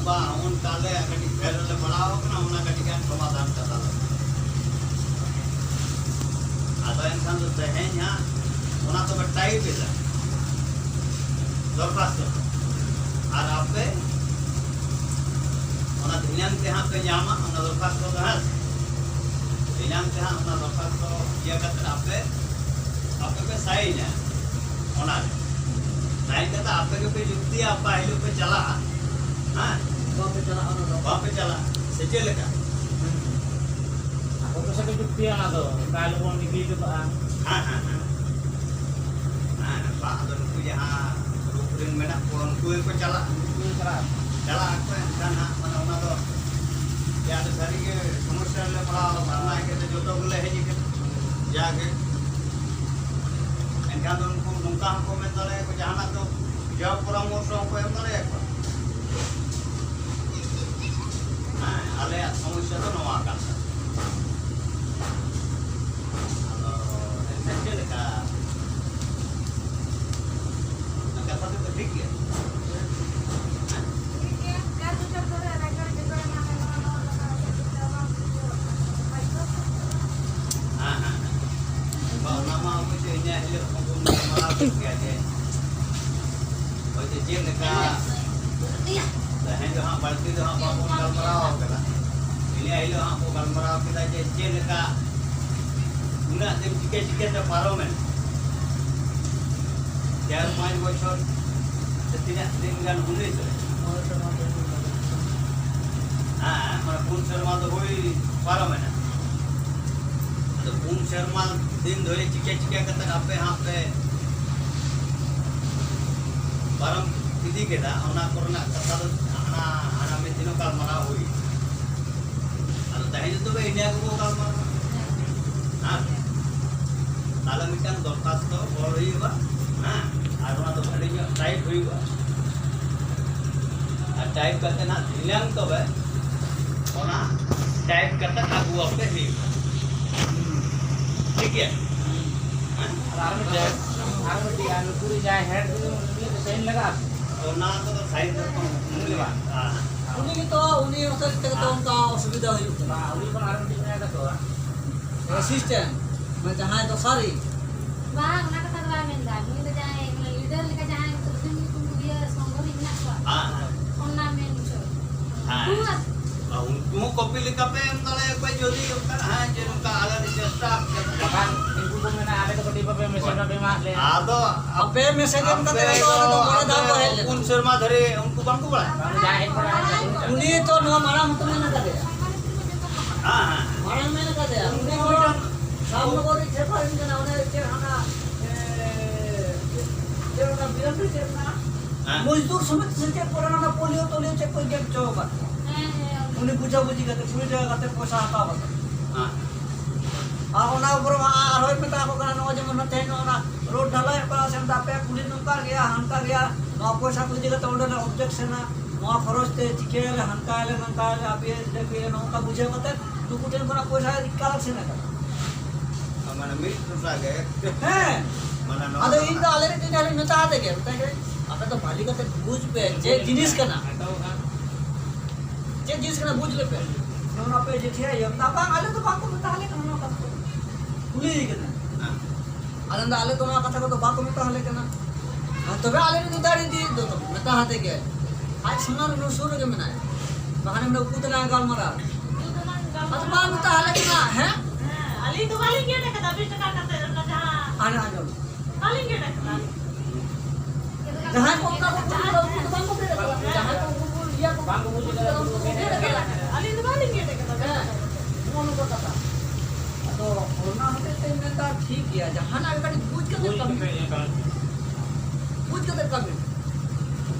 ᱵᱟᱝ, ᱚᱱᱠᱟ ᱞᱮ ᱠᱟᱹᱴᱤᱡ ᱯᱷᱮᱨ ᱞᱮ ᱯᱟᱲᱟᱣ ᱟᱠᱟᱱᱟ, ᱚᱱᱟ ᱠᱟᱹᱴᱤᱡ ᱜᱟᱱ ᱥᱚᱢᱟᱫᱷᱟᱱ ᱠᱟᱛᱟ ᱞᱮ᱾ ᱟᱫᱚ ᱮᱱᱠᱷᱟᱱ ᱫᱚ ᱛᱮᱦᱮᱧ ᱦᱟᱸᱜ ᱚᱱᱟ ᱛᱚᱵᱮ ᱴᱟᱭᱤᱯ ᱮᱫᱟ ᱫᱚᱨᱠᱷᱟᱥᱛᱚ ᱫᱚ᱾ ᱟᱨ ᱟᱯᱮ ᱚᱱᱟ ᱫᱷᱤᱱᱟᱹᱝ ᱛᱮ ᱦᱟᱸᱜ ᱯᱮ ᱧᱟᱢᱟ ᱚᱱᱟ ᱫᱚᱨᱠᱷᱟᱥᱛᱚ ᱫᱚ, ᱦᱮᱸ ᱥᱮ? ᱫᱷᱤᱱᱟᱹᱝ ᱛᱮ ᱦᱟᱸᱜ ᱚᱱᱟ ᱫᱚᱨᱠᱷᱟᱥᱛᱚ ᱤᱭᱟᱹ ᱠᱟᱛᱮ ᱟᱯᱮ, ᱟᱯᱮ ᱯᱮ ᱥᱟᱭᱤᱱᱟ ᱚᱱᱟ ᱨᱮ᱾ ᱥᱟᱭᱤᱱ ᱠᱟᱛᱮ ᱟᱯᱮ ᱜᱮᱯᱮ ᱡᱩᱠᱛᱤᱭᱟ, ᱚᱠᱟ ᱦᱤᱞᱳᱜ ᱯᱮ ᱪᱟᱞᱟᱜᱼᱟ, ᱦᱮᱸ? ᱵᱟᱯᱮ ᱪᱟᱞᱟᱜᱼᱟ ᱚᱱᱟ ᱫᱚ᱾ ᱵᱟᱯᱮ ᱪᱟᱞᱟᱜᱼᱟ, ᱥᱮ ᱪᱮᱫ ᱞᱮᱠᱟ? ᱦᱩᱸ᱾ ᱟᱠᱚ ᱠᱚ ᱥᱟᱛᱮ ᱡᱩᱠᱛᱤᱭᱟ ᱚᱱᱟ ᱫᱚ, ᱚᱱᱠᱟ ᱟᱞᱚ ᱵᱚᱱ ᱤᱫᱤ ᱦᱚᱴᱚ ᱠᱟᱜᱼᱟ᱾ ᱦᱮᱸ, ᱦᱮᱸ, ᱦᱮᱸ᱾ ᱦᱮᱸ, ᱵᱟᱝ, ᱟᱫᱚ ᱱᱩᱠᱩ ᱡᱟᱦᱟᱸ ᱜᱨᱩᱯ ᱨᱮᱱ ᱢᱮᱱᱟᱜ ᱠᱚᱣᱟ, ᱩᱱᱠᱩ ᱜᱮᱠᱚ ᱪᱟᱞᱟᱜᱼᱟ᱾ ᱩᱱᱠᱩ ᱜᱮ ᱪᱟᱞᱟᱜ ᱟᱠᱚ᱾ ᱪᱟᱞᱟᱜ ᱟᱠᱚ, ᱮᱱᱠᱷᱟᱱ ᱦᱟᱸᱜ, ᱢᱟᱱᱮ, ᱚᱱᱟ ᱫᱚ ᱡᱮ ᱟᱞᱮ ᱥᱟᱹᱨᱤ ᱜᱮ ᱥᱚᱢᱚᱥᱥᱟ ᱨᱮᱞᱮ ᱯᱟᱲᱟᱣ ᱟᱠᱟᱱᱟ, ᱚᱱᱟ ᱤᱭᱠᱟᱹᱛᱮ ᱡᱚᱛᱚ ᱜᱮᱞᱮ ᱦᱮᱡ ᱟᱠᱟᱱᱟ᱾ ᱡᱟᱜᱮ᱾ ᱮᱱᱠᱷᱟᱱ ᱫᱚ ᱩᱱᱠᱩ ᱱᱚᱝᱠᱟ ᱦᱚᱸᱠᱚ ᱢᱮᱱ ᱫᱟᱲᱮᱭᱟᱜᱼᱟ, ᱡᱟᱦᱟᱱᱟᱜ ᱫᱚ ᱡᱚᱵ ᱯᱚᱨᱟᱢᱚᱨᱥᱚ ᱦᱚᱸᱠᱚ ᱮᱢ ᱫᱟᱲᱮᱭᱟᱠᱚᱣᱟ᱾ ᱦᱮᱸ, ᱟᱞᱮᱭᱟᱜ ᱥᱚᱢᱚᱥᱥᱟ ᱫᱚ ᱱᱚᱣᱟ ᱠᱟᱱ ᱛᱟᱞᱮᱭᱟ᱾ ᱟᱫᱚ ᱮᱱᱠᱷᱟᱱ ᱪᱮᱫ ᱞᱮᱠᱟ? ᱠᱟᱛᱷᱟ ᱫᱚ ᱴᱷᱤᱠ ᱜᱮᱭᱟ᱾ ᱦᱮᱸ? ᱴᱷᱤᱠ ᱜᱮᱭᱟ, ᱪᱟᱨ ᱵᱚᱪᱷᱚᱨ ᱫᱷᱚᱨᱮ ᱨᱮᱠᱚᱨᱰ ᱡᱚᱜᱟᱲ ᱮᱱᱟ, ᱱᱚᱣᱟ, ᱱᱚᱣᱟ ᱠᱟᱛᱷᱟ ᱨᱮ ᱪᱮᱫ ᱞᱮᱠᱟ ᱵᱟᱝ ᱦᱩᱭᱩᱜᱼᱟ? ᱦᱮᱸ, ᱦᱮᱸ, ᱦᱮᱸ᱾ ᱵᱟ, ᱚᱱᱟ ᱢᱟ ᱚᱵᱚᱥᱥᱳᱭ ᱤᱱᱟᱹ ᱦᱤᱞᱳᱜ ᱦᱚᱸᱵᱚᱱ ᱜᱟᱞᱢᱟᱨᱟᱣ ᱠᱮᱫ ᱜᱮᱭᱟ ᱡᱮ ᱦᱚᱭᱛᱳ ᱪᱮᱫ ᱞᱮᱠᱟ ᱛᱮᱦᱮᱧ ᱫᱚ ᱦᱟᱸᱜ ᱵᱟᱹᱲᱛᱤ ᱫᱚ ᱦᱟᱸᱜ ᱵᱟᱵᱚᱱ ᱜᱟᱞᱢᱟᱨᱟᱣ ᱠᱟᱫᱟ᱾ ᱤᱱᱟᱹ ᱦᱤᱞᱳᱜ ᱦᱟᱸᱜ ᱵᱚ ᱜᱟᱞᱢᱟᱨᱟᱣ ᱠᱮᱫᱟ ᱡᱮ ᱪᱮᱫ ᱞᱮᱠᱟ ᱩᱱᱟᱹᱜ ᱫᱤᱱ ᱪᱤᱠᱟᱹ ᱪᱤᱠᱟᱹᱛᱮ ᱯᱟᱨᱚᱢᱮᱱ, ᱪᱟᱨ ᱯᱟᱸᱪ ᱵᱚᱪᱷᱚᱨ ᱥᱮ ᱛᱤᱱᱟᱹᱜ ᱫᱤᱱ ᱜᱟᱱ ᱦᱩᱭ ᱥᱮ? ᱦᱮᱸ, ᱯᱩᱱ ᱥᱮᱨᱢᱟ ᱫᱚ ᱦᱩᱭ ᱯᱟᱨᱚᱢᱮᱱᱟ᱾ ᱟᱫᱚ ᱯᱩᱱ ᱥᱮᱨᱢᱟ ᱫᱤᱱ ᱫᱷᱚᱨᱮ ᱪᱤᱠᱟᱹ ᱪᱤᱠᱟᱹ ᱠᱟᱛᱮ ᱟᱯᱮ ᱦᱟᱸᱜ ᱯᱮ ᱯᱟᱨᱚᱢ ᱤᱫᱤ ᱠᱮᱫᱟ, ᱚᱱᱟ ᱠᱚᱨᱮᱱᱟᱜ ᱠᱟᱛᱷᱟ ᱫᱚ ᱦᱟᱱᱟ, ᱦᱟᱱᱟ ᱢᱤᱫ ᱫᱤᱱ ᱜᱟᱞᱢᱟᱨᱟᱣ ᱦᱩᱭ᱾ ᱟᱫᱚ ᱛᱮᱦᱮᱧ ᱫᱚ ᱛᱚᱵᱮ ᱤᱱᱟᱹ ᱜᱮᱵᱚ ᱜᱟᱞᱢᱟᱨᱟᱣᱟ᱾ ᱦᱮᱸ᱾ ᱛᱟᱦᱞᱮ ᱢᱤᱫᱴᱟᱝ ᱫᱚᱨᱠᱷᱟᱥᱛᱚ ᱚᱞ ᱦᱩᱭᱩᱜᱼᱟ, ᱦᱮᱸ, ᱟᱨ ᱚᱱᱟ ᱫᱚ ᱵᱷᱟᱹᱞᱤ ᱧᱚᱜ ᱴᱟᱭᱤᱯ ᱦᱩᱭᱩᱜᱼᱟ᱾ ᱟᱨ ᱴᱟᱭᱤᱯ ᱠᱟᱛᱮ ᱱᱟᱜ ᱫᱷᱤᱱᱟᱹᱝ ᱛᱚᱵᱮ ᱚᱱᱟ ᱴᱟᱭᱤᱯ ᱠᱟᱛᱮ ᱟᱹᱜᱩ ᱟᱯᱮ ᱦᱩᱭᱩᱜᱼᱟ᱾ ᱴᱷᱤᱠ ᱜᱮᱭᱟ? ᱦᱮᱸ? ᱟᱨ ᱢᱤᱫᱴᱮᱱ, ᱟᱨ ᱢᱤᱫᱴᱮᱱ, ᱟᱨ ᱱᱩᱠᱩ ᱨᱮ ᱡᱟᱦᱟᱸᱭ ᱦᱮᱰ ᱨᱮ ᱩᱱᱤ ᱫᱚ ᱥᱟᱭᱤᱱ ᱞᱟᱜᱟᱜᱼᱟ? ᱚᱱᱟ ᱠᱚᱫᱚ ᱥᱟᱭᱤᱱ ᱫᱚ ᱠᱚᱢ ᱩᱱᱤ ᱵᱟᱝ᱾ ᱦᱮᱸ᱾ ᱩᱱᱤ ᱜᱮᱛᱚ, ᱩᱱᱤ ᱦᱚᱛᱮᱡ ᱛᱮᱜᱮ ᱛᱚ ᱚᱱᱠᱟ ᱚᱥᱩᱵᱤᱫᱷᱟ ᱦᱩᱭᱩᱜ ᱠᱟᱱᱟ᱾ ᱵᱟᱝ, ᱩᱱᱤ ᱠᱷᱚᱱ ᱟᱨ ᱢᱤᱫᱴᱤᱡ ᱢᱮᱱᱟᱭ ᱛᱟᱠᱚᱣᱟ᱾ ᱮᱥᱤᱥᱴᱮᱱᱴ, ᱢᱟᱱᱮ ᱡᱟᱦᱟᱸᱭ ᱫᱚᱥᱟᱨᱤ᱾ ᱵᱟᱝ, ᱚᱱᱟ ᱠᱟᱛᱷᱟ ᱫᱚ ᱵᱟᱭ ᱢᱮᱱᱫᱟ᱾ ᱩᱱᱤ ᱫᱚ ᱡᱟᱦᱟᱸᱭ, ᱢᱟᱱᱮ, ᱞᱤᱰᱟᱨ ᱞᱮᱠᱟ ᱡᱟᱦᱟᱸᱭ ᱱᱤᱛᱚᱜ ᱫᱚ ᱤᱭᱟᱹ ᱥᱚᱝᱜᱚ ᱨᱮ ᱢᱮᱱᱟᱜ ᱠᱚᱣᱟ, ᱦᱮᱸ, ᱦᱮᱸ᱾ ᱚᱱᱟ ᱢᱮᱱ ᱦᱚᱪᱚ᱾ ᱦᱮᱸ᱾ ᱩᱱᱠᱩ ᱟᱨ ᱟᱨ ᱩᱱᱠᱩ ᱦᱚᱸ ᱠᱚᱯᱤ ᱞᱮᱠᱟ ᱯᱮ ᱮᱢ ᱫᱟᱲᱮᱭᱟᱠᱚᱣᱟ, ᱡᱩᱫᱤ ᱚᱱᱠᱟ, ᱦᱮᱸ, ᱡᱮ ᱱᱚᱝᱠᱟ ᱟᱞᱮ ᱞᱮ ᱪᱮᱥᱴᱟ᱾ ᱵᱟᱠᱷᱟᱱ ᱩᱱᱠᱩ ᱠᱚ ᱢᱮᱱᱟ, "ᱟᱞᱮ ᱫᱚ ᱠᱟᱹᱴᱤᱡ ᱵᱟᱯᱮ ᱢᱮᱥᱮᱡᱽ ᱵᱟᱯᱮ ᱮᱢᱟᱜ ᱞᱮᱭᱟ᱾" ᱟᱫᱚ ᱟᱯᱮ ᱢᱮᱥᱮᱡᱽ ᱮᱢ ᱠᱟᱛᱮ ᱟᱯᱮ ᱜᱮ ᱛᱚ ᱫᱚ, ᱟᱞᱮ ᱫᱚ ᱢᱚᱬᱮ ᱫᱷᱟᱣ ᱠᱚ ᱦᱮᱡ ᱟᱯᱮ ᱞᱮᱱᱟ᱾ ᱯᱩᱱ ᱥᱮᱨᱢᱟ ᱫᱷᱚᱨᱮ ᱩᱱᱠᱩ ᱵᱟᱝᱠᱚ ᱵᱟᱲᱟᱭᱟ? ᱵᱟᱝ, ᱡᱟᱦᱟᱸ ᱦᱮᱡ ᱵᱟᱲᱟ ᱟᱠᱟᱱᱟ᱾ ᱩᱱᱤ ᱛᱚ ᱱᱚᱣᱟ ᱢᱟᱲᱟᱝ ᱦᱚᱸᱛᱚ ᱢᱮᱱ ᱟᱠᱟᱫᱮᱭᱟ᱾ ᱦᱮᱸ, ᱦᱮᱸ᱾ ᱢᱟᱲᱟᱝ ᱢᱮᱱ ᱟᱠᱟᱫᱮᱭᱟ᱾ ᱩᱱᱤ ᱦᱚᱸ ᱥᱟᱢᱱᱚᱜᱚᱨ ᱨᱤᱡ ᱪᱮᱯᱟᱨᱤᱱ ᱠᱟᱱᱟ, ᱚᱱᱮ ᱪᱮᱫ ᱦᱟᱱᱟ, ᱮ, ᱪᱮᱫ ᱚᱱᱟ ᱵᱤᱨᱟᱴ ᱨᱮ ᱪᱮᱫ ᱢᱮᱱᱟᱜᱼᱟ? ᱦᱮᱸ᱾ ᱢᱚᱡᱫᱩᱨ ᱥᱚᱢᱤᱛᱤ ᱥᱮ ᱪᱮᱫ ᱠᱚᱨᱮ ᱚᱱᱟ ᱯᱳᱞᱤᱭᱳ ᱛᱳᱞᱤᱭᱳ ᱪᱮᱫ ᱠᱚ ᱜᱮᱫ ᱦᱚᱪᱚ ᱟᱠᱟᱫ ᱠᱚᱣᱟ᱾ ᱦᱮᱸ, ᱦᱮᱸ, ᱩᱱᱤ ᱵᱩᱡᱷᱟᱹᱵᱩᱡᱷᱤ ᱠᱟᱛᱮ, ᱠᱩᱲᱤ ᱴᱟᱠᱟ ᱠᱟᱛᱮ ᱯᱚᱭᱥᱟ ᱦᱟᱛᱟᱣ ᱠᱟᱛᱮ᱾ ᱦᱮᱸ᱾ ᱟᱨ ᱚᱱᱟ ᱯᱚᱨᱮ ᱢᱟ ᱟᱨᱦᱚᱸᱭ ᱢᱮᱛᱟ ᱠᱚ ᱠᱟᱱᱟ, ᱱᱚᱜᱼᱚᱭ ᱡᱮᱢᱚᱱ ᱛᱮᱦᱮᱧ ᱱᱚᱜᱼᱚ ᱱᱟ ᱨᱳᱰ ᱰᱷᱟᱞᱟᱭᱚᱜ ᱠᱟᱱᱟ, ᱥᱮ ᱢᱮᱛᱟ ᱯᱮᱭᱟ ᱠᱩᱞᱦᱤ ᱱᱚᱝᱠᱟ ᱜᱮᱭᱟ, ᱦᱟᱱᱠᱟ ᱜᱮᱭᱟ, ᱱᱚᱣᱟ ᱯᱚᱭᱥᱟ ᱠᱚ ᱤᱫᱤ ᱠᱟᱛᱮ ᱚᱸᱰᱮ ᱞᱮ ᱚᱵᱡᱮᱠᱥᱚᱱᱟ, ᱱᱚᱣᱟ ᱠᱷᱚᱨᱚᱪ ᱛᱮ ᱪᱤᱠᱟᱹᱭᱟᱞᱮ, ᱦᱟᱱᱠᱟᱭᱟᱞᱮ, ᱱᱚᱝᱠᱟᱭᱟᱞᱮ, ᱟᱯᱮ ᱱᱚᱝᱠᱟ ᱵᱩᱡᱷᱟᱹᱣ ᱠᱟᱛᱮ ᱱᱩᱠᱩ ᱴᱷᱮᱱ ᱠᱷᱚᱱᱟᱜ ᱯᱚᱭᱥᱟ ᱠᱟᱞᱮᱠᱥᱚᱱ ᱟᱠᱟᱫᱟ᱾ ᱢᱟᱱᱮ ᱢᱤᱫ ᱴᱚᱴᱷᱟ ᱜᱮ᱾ ᱦᱮᱸ᱾ ᱢᱟᱱᱮ ᱱᱚᱣᱟ ᱟᱫᱚ ᱫᱚ ᱤᱧ ᱫᱚ ᱟᱞᱮ ᱨᱮᱱ ᱡᱟᱦᱟᱸ ᱨᱮ ᱢᱮᱛᱟ ᱦᱟᱫᱮ ᱜᱮ, ᱢᱮᱛᱟᱭ ᱠᱟᱹᱱᱟᱹᱧ, "ᱟᱯᱮ ᱫᱚ ᱵᱷᱟᱞᱤ ᱠᱟᱛᱮ ᱵᱩᱡᱽ ᱯᱮ, ᱪᱮᱫ ᱡᱤᱱᱤᱥ ᱠᱟᱱᱟ? ᱪᱮᱫ ᱡᱤᱱᱤᱥ ᱠᱟᱱᱟ ᱵᱩᱡᱽ ᱞᱮᱯᱮ᱾" ᱱᱚᱣᱟ ᱯᱮ ᱡᱮᱴᱷᱤᱭᱟ ᱤᱭᱟᱹ ᱢᱮᱛᱟ, "ᱵᱟᱝ, ᱟᱞᱮ ᱫᱚ ᱵᱟᱝ ᱠᱚ ᱢᱮᱛᱟ ᱟᱞᱮ ᱠᱟᱱᱟ ᱱᱚᱣᱟ ᱠᱟᱛᱷᱟ ᱠᱚ᱾ ᱠᱩᱞᱤᱭᱮ ᱠᱟᱱᱟ᱾ ᱦᱮᱸ᱾ ᱟᱞᱮ ᱫᱚ, ᱟᱞᱮ ᱫᱚ ᱱᱚᱣᱟ ᱠᱟᱛᱷᱟ ᱠᱚᱫᱚ ᱵᱟᱠᱚ ᱢᱮᱛᱟ ᱟᱞᱮ ᱠᱟᱱᱟ᱾ ᱟᱨ ᱛᱚᱵᱮ ᱟᱞᱮ ᱨᱮᱱ ᱫᱚ ᱫᱟᱲᱮ ᱤᱫᱤ ᱫᱚ ᱢᱮᱛᱟ ᱦᱟᱛᱮ ᱜᱮ᱾ ᱟᱡ ᱥᱟᱢᱟᱝ ᱨᱮ ᱱᱚᱣᱟ ᱥᱩᱨ ᱨᱮᱜᱮ ᱢᱮᱱᱟᱭᱟ᱾ ᱵᱟᱠᱷᱟᱱ ᱮᱢ ᱩᱠᱩ ᱛᱮᱞᱟᱝ ᱜᱟᱞᱢᱟᱨᱟᱣ᱾ ᱟᱫᱚ ᱵᱟᱝ ᱢᱮᱛᱟ ᱟᱞᱮ ᱠᱟᱱᱟ, ᱦᱮᱸ? ᱦᱮᱸ, ᱟᱹᱞᱤᱧ ᱫᱚ ᱵᱟᱹᱞᱤᱧ ᱜᱮᱫ ᱟᱠᱟᱫᱟ, ᱵᱤᱥ ᱴᱟᱠᱟ ᱠᱟᱛᱮ ᱚᱱᱟ ᱡᱟᱦᱟᱸ ᱟᱸᱡᱚᱢ, ᱟᱸᱡᱚᱢ᱾ ᱵᱟᱹᱞᱤᱧ ᱜᱮᱫ ᱟᱠᱟᱫᱟ᱾ ᱡᱟᱦᱟᱸᱭ ᱠᱚ ᱚᱱᱠᱟ ᱠᱚ ᱠᱩᱞᱤ ᱠᱚᱣᱟ, ᱩᱱᱠᱩ ᱫᱚ ᱵᱟᱝ ᱠᱚ ᱜᱮᱫ ᱟᱠᱚᱣᱟ᱾ ᱡᱟᱦᱟᱸᱭ ᱠᱚ ᱩᱱᱠᱩ ᱠᱚ ᱤᱭᱟᱹ ᱠᱚ ᱵᱟᱝ ᱠᱚ ᱵᱩᱡᱽ ᱟᱠᱟᱫᱟ, ᱩᱱᱠᱩ ᱠᱚ ᱜᱮᱫ ᱟᱠᱟᱫᱟ᱾ ᱟᱹᱞᱤᱧ ᱫᱚ ᱵᱟᱹᱞᱤᱧ ᱴᱷᱤᱠ ᱜᱮᱭᱟ, ᱡᱟᱦᱟᱱᱟᱜ ᱜᱮ ᱠᱟᱹᱴᱤᱡ ᱵᱩᱡᱽ ᱠᱟᱛᱮ ᱠᱟᱹᱢᱤ᱾ ᱵᱩᱡᱽ ᱠᱟᱛᱮ ᱠᱟᱹᱢᱤ᱾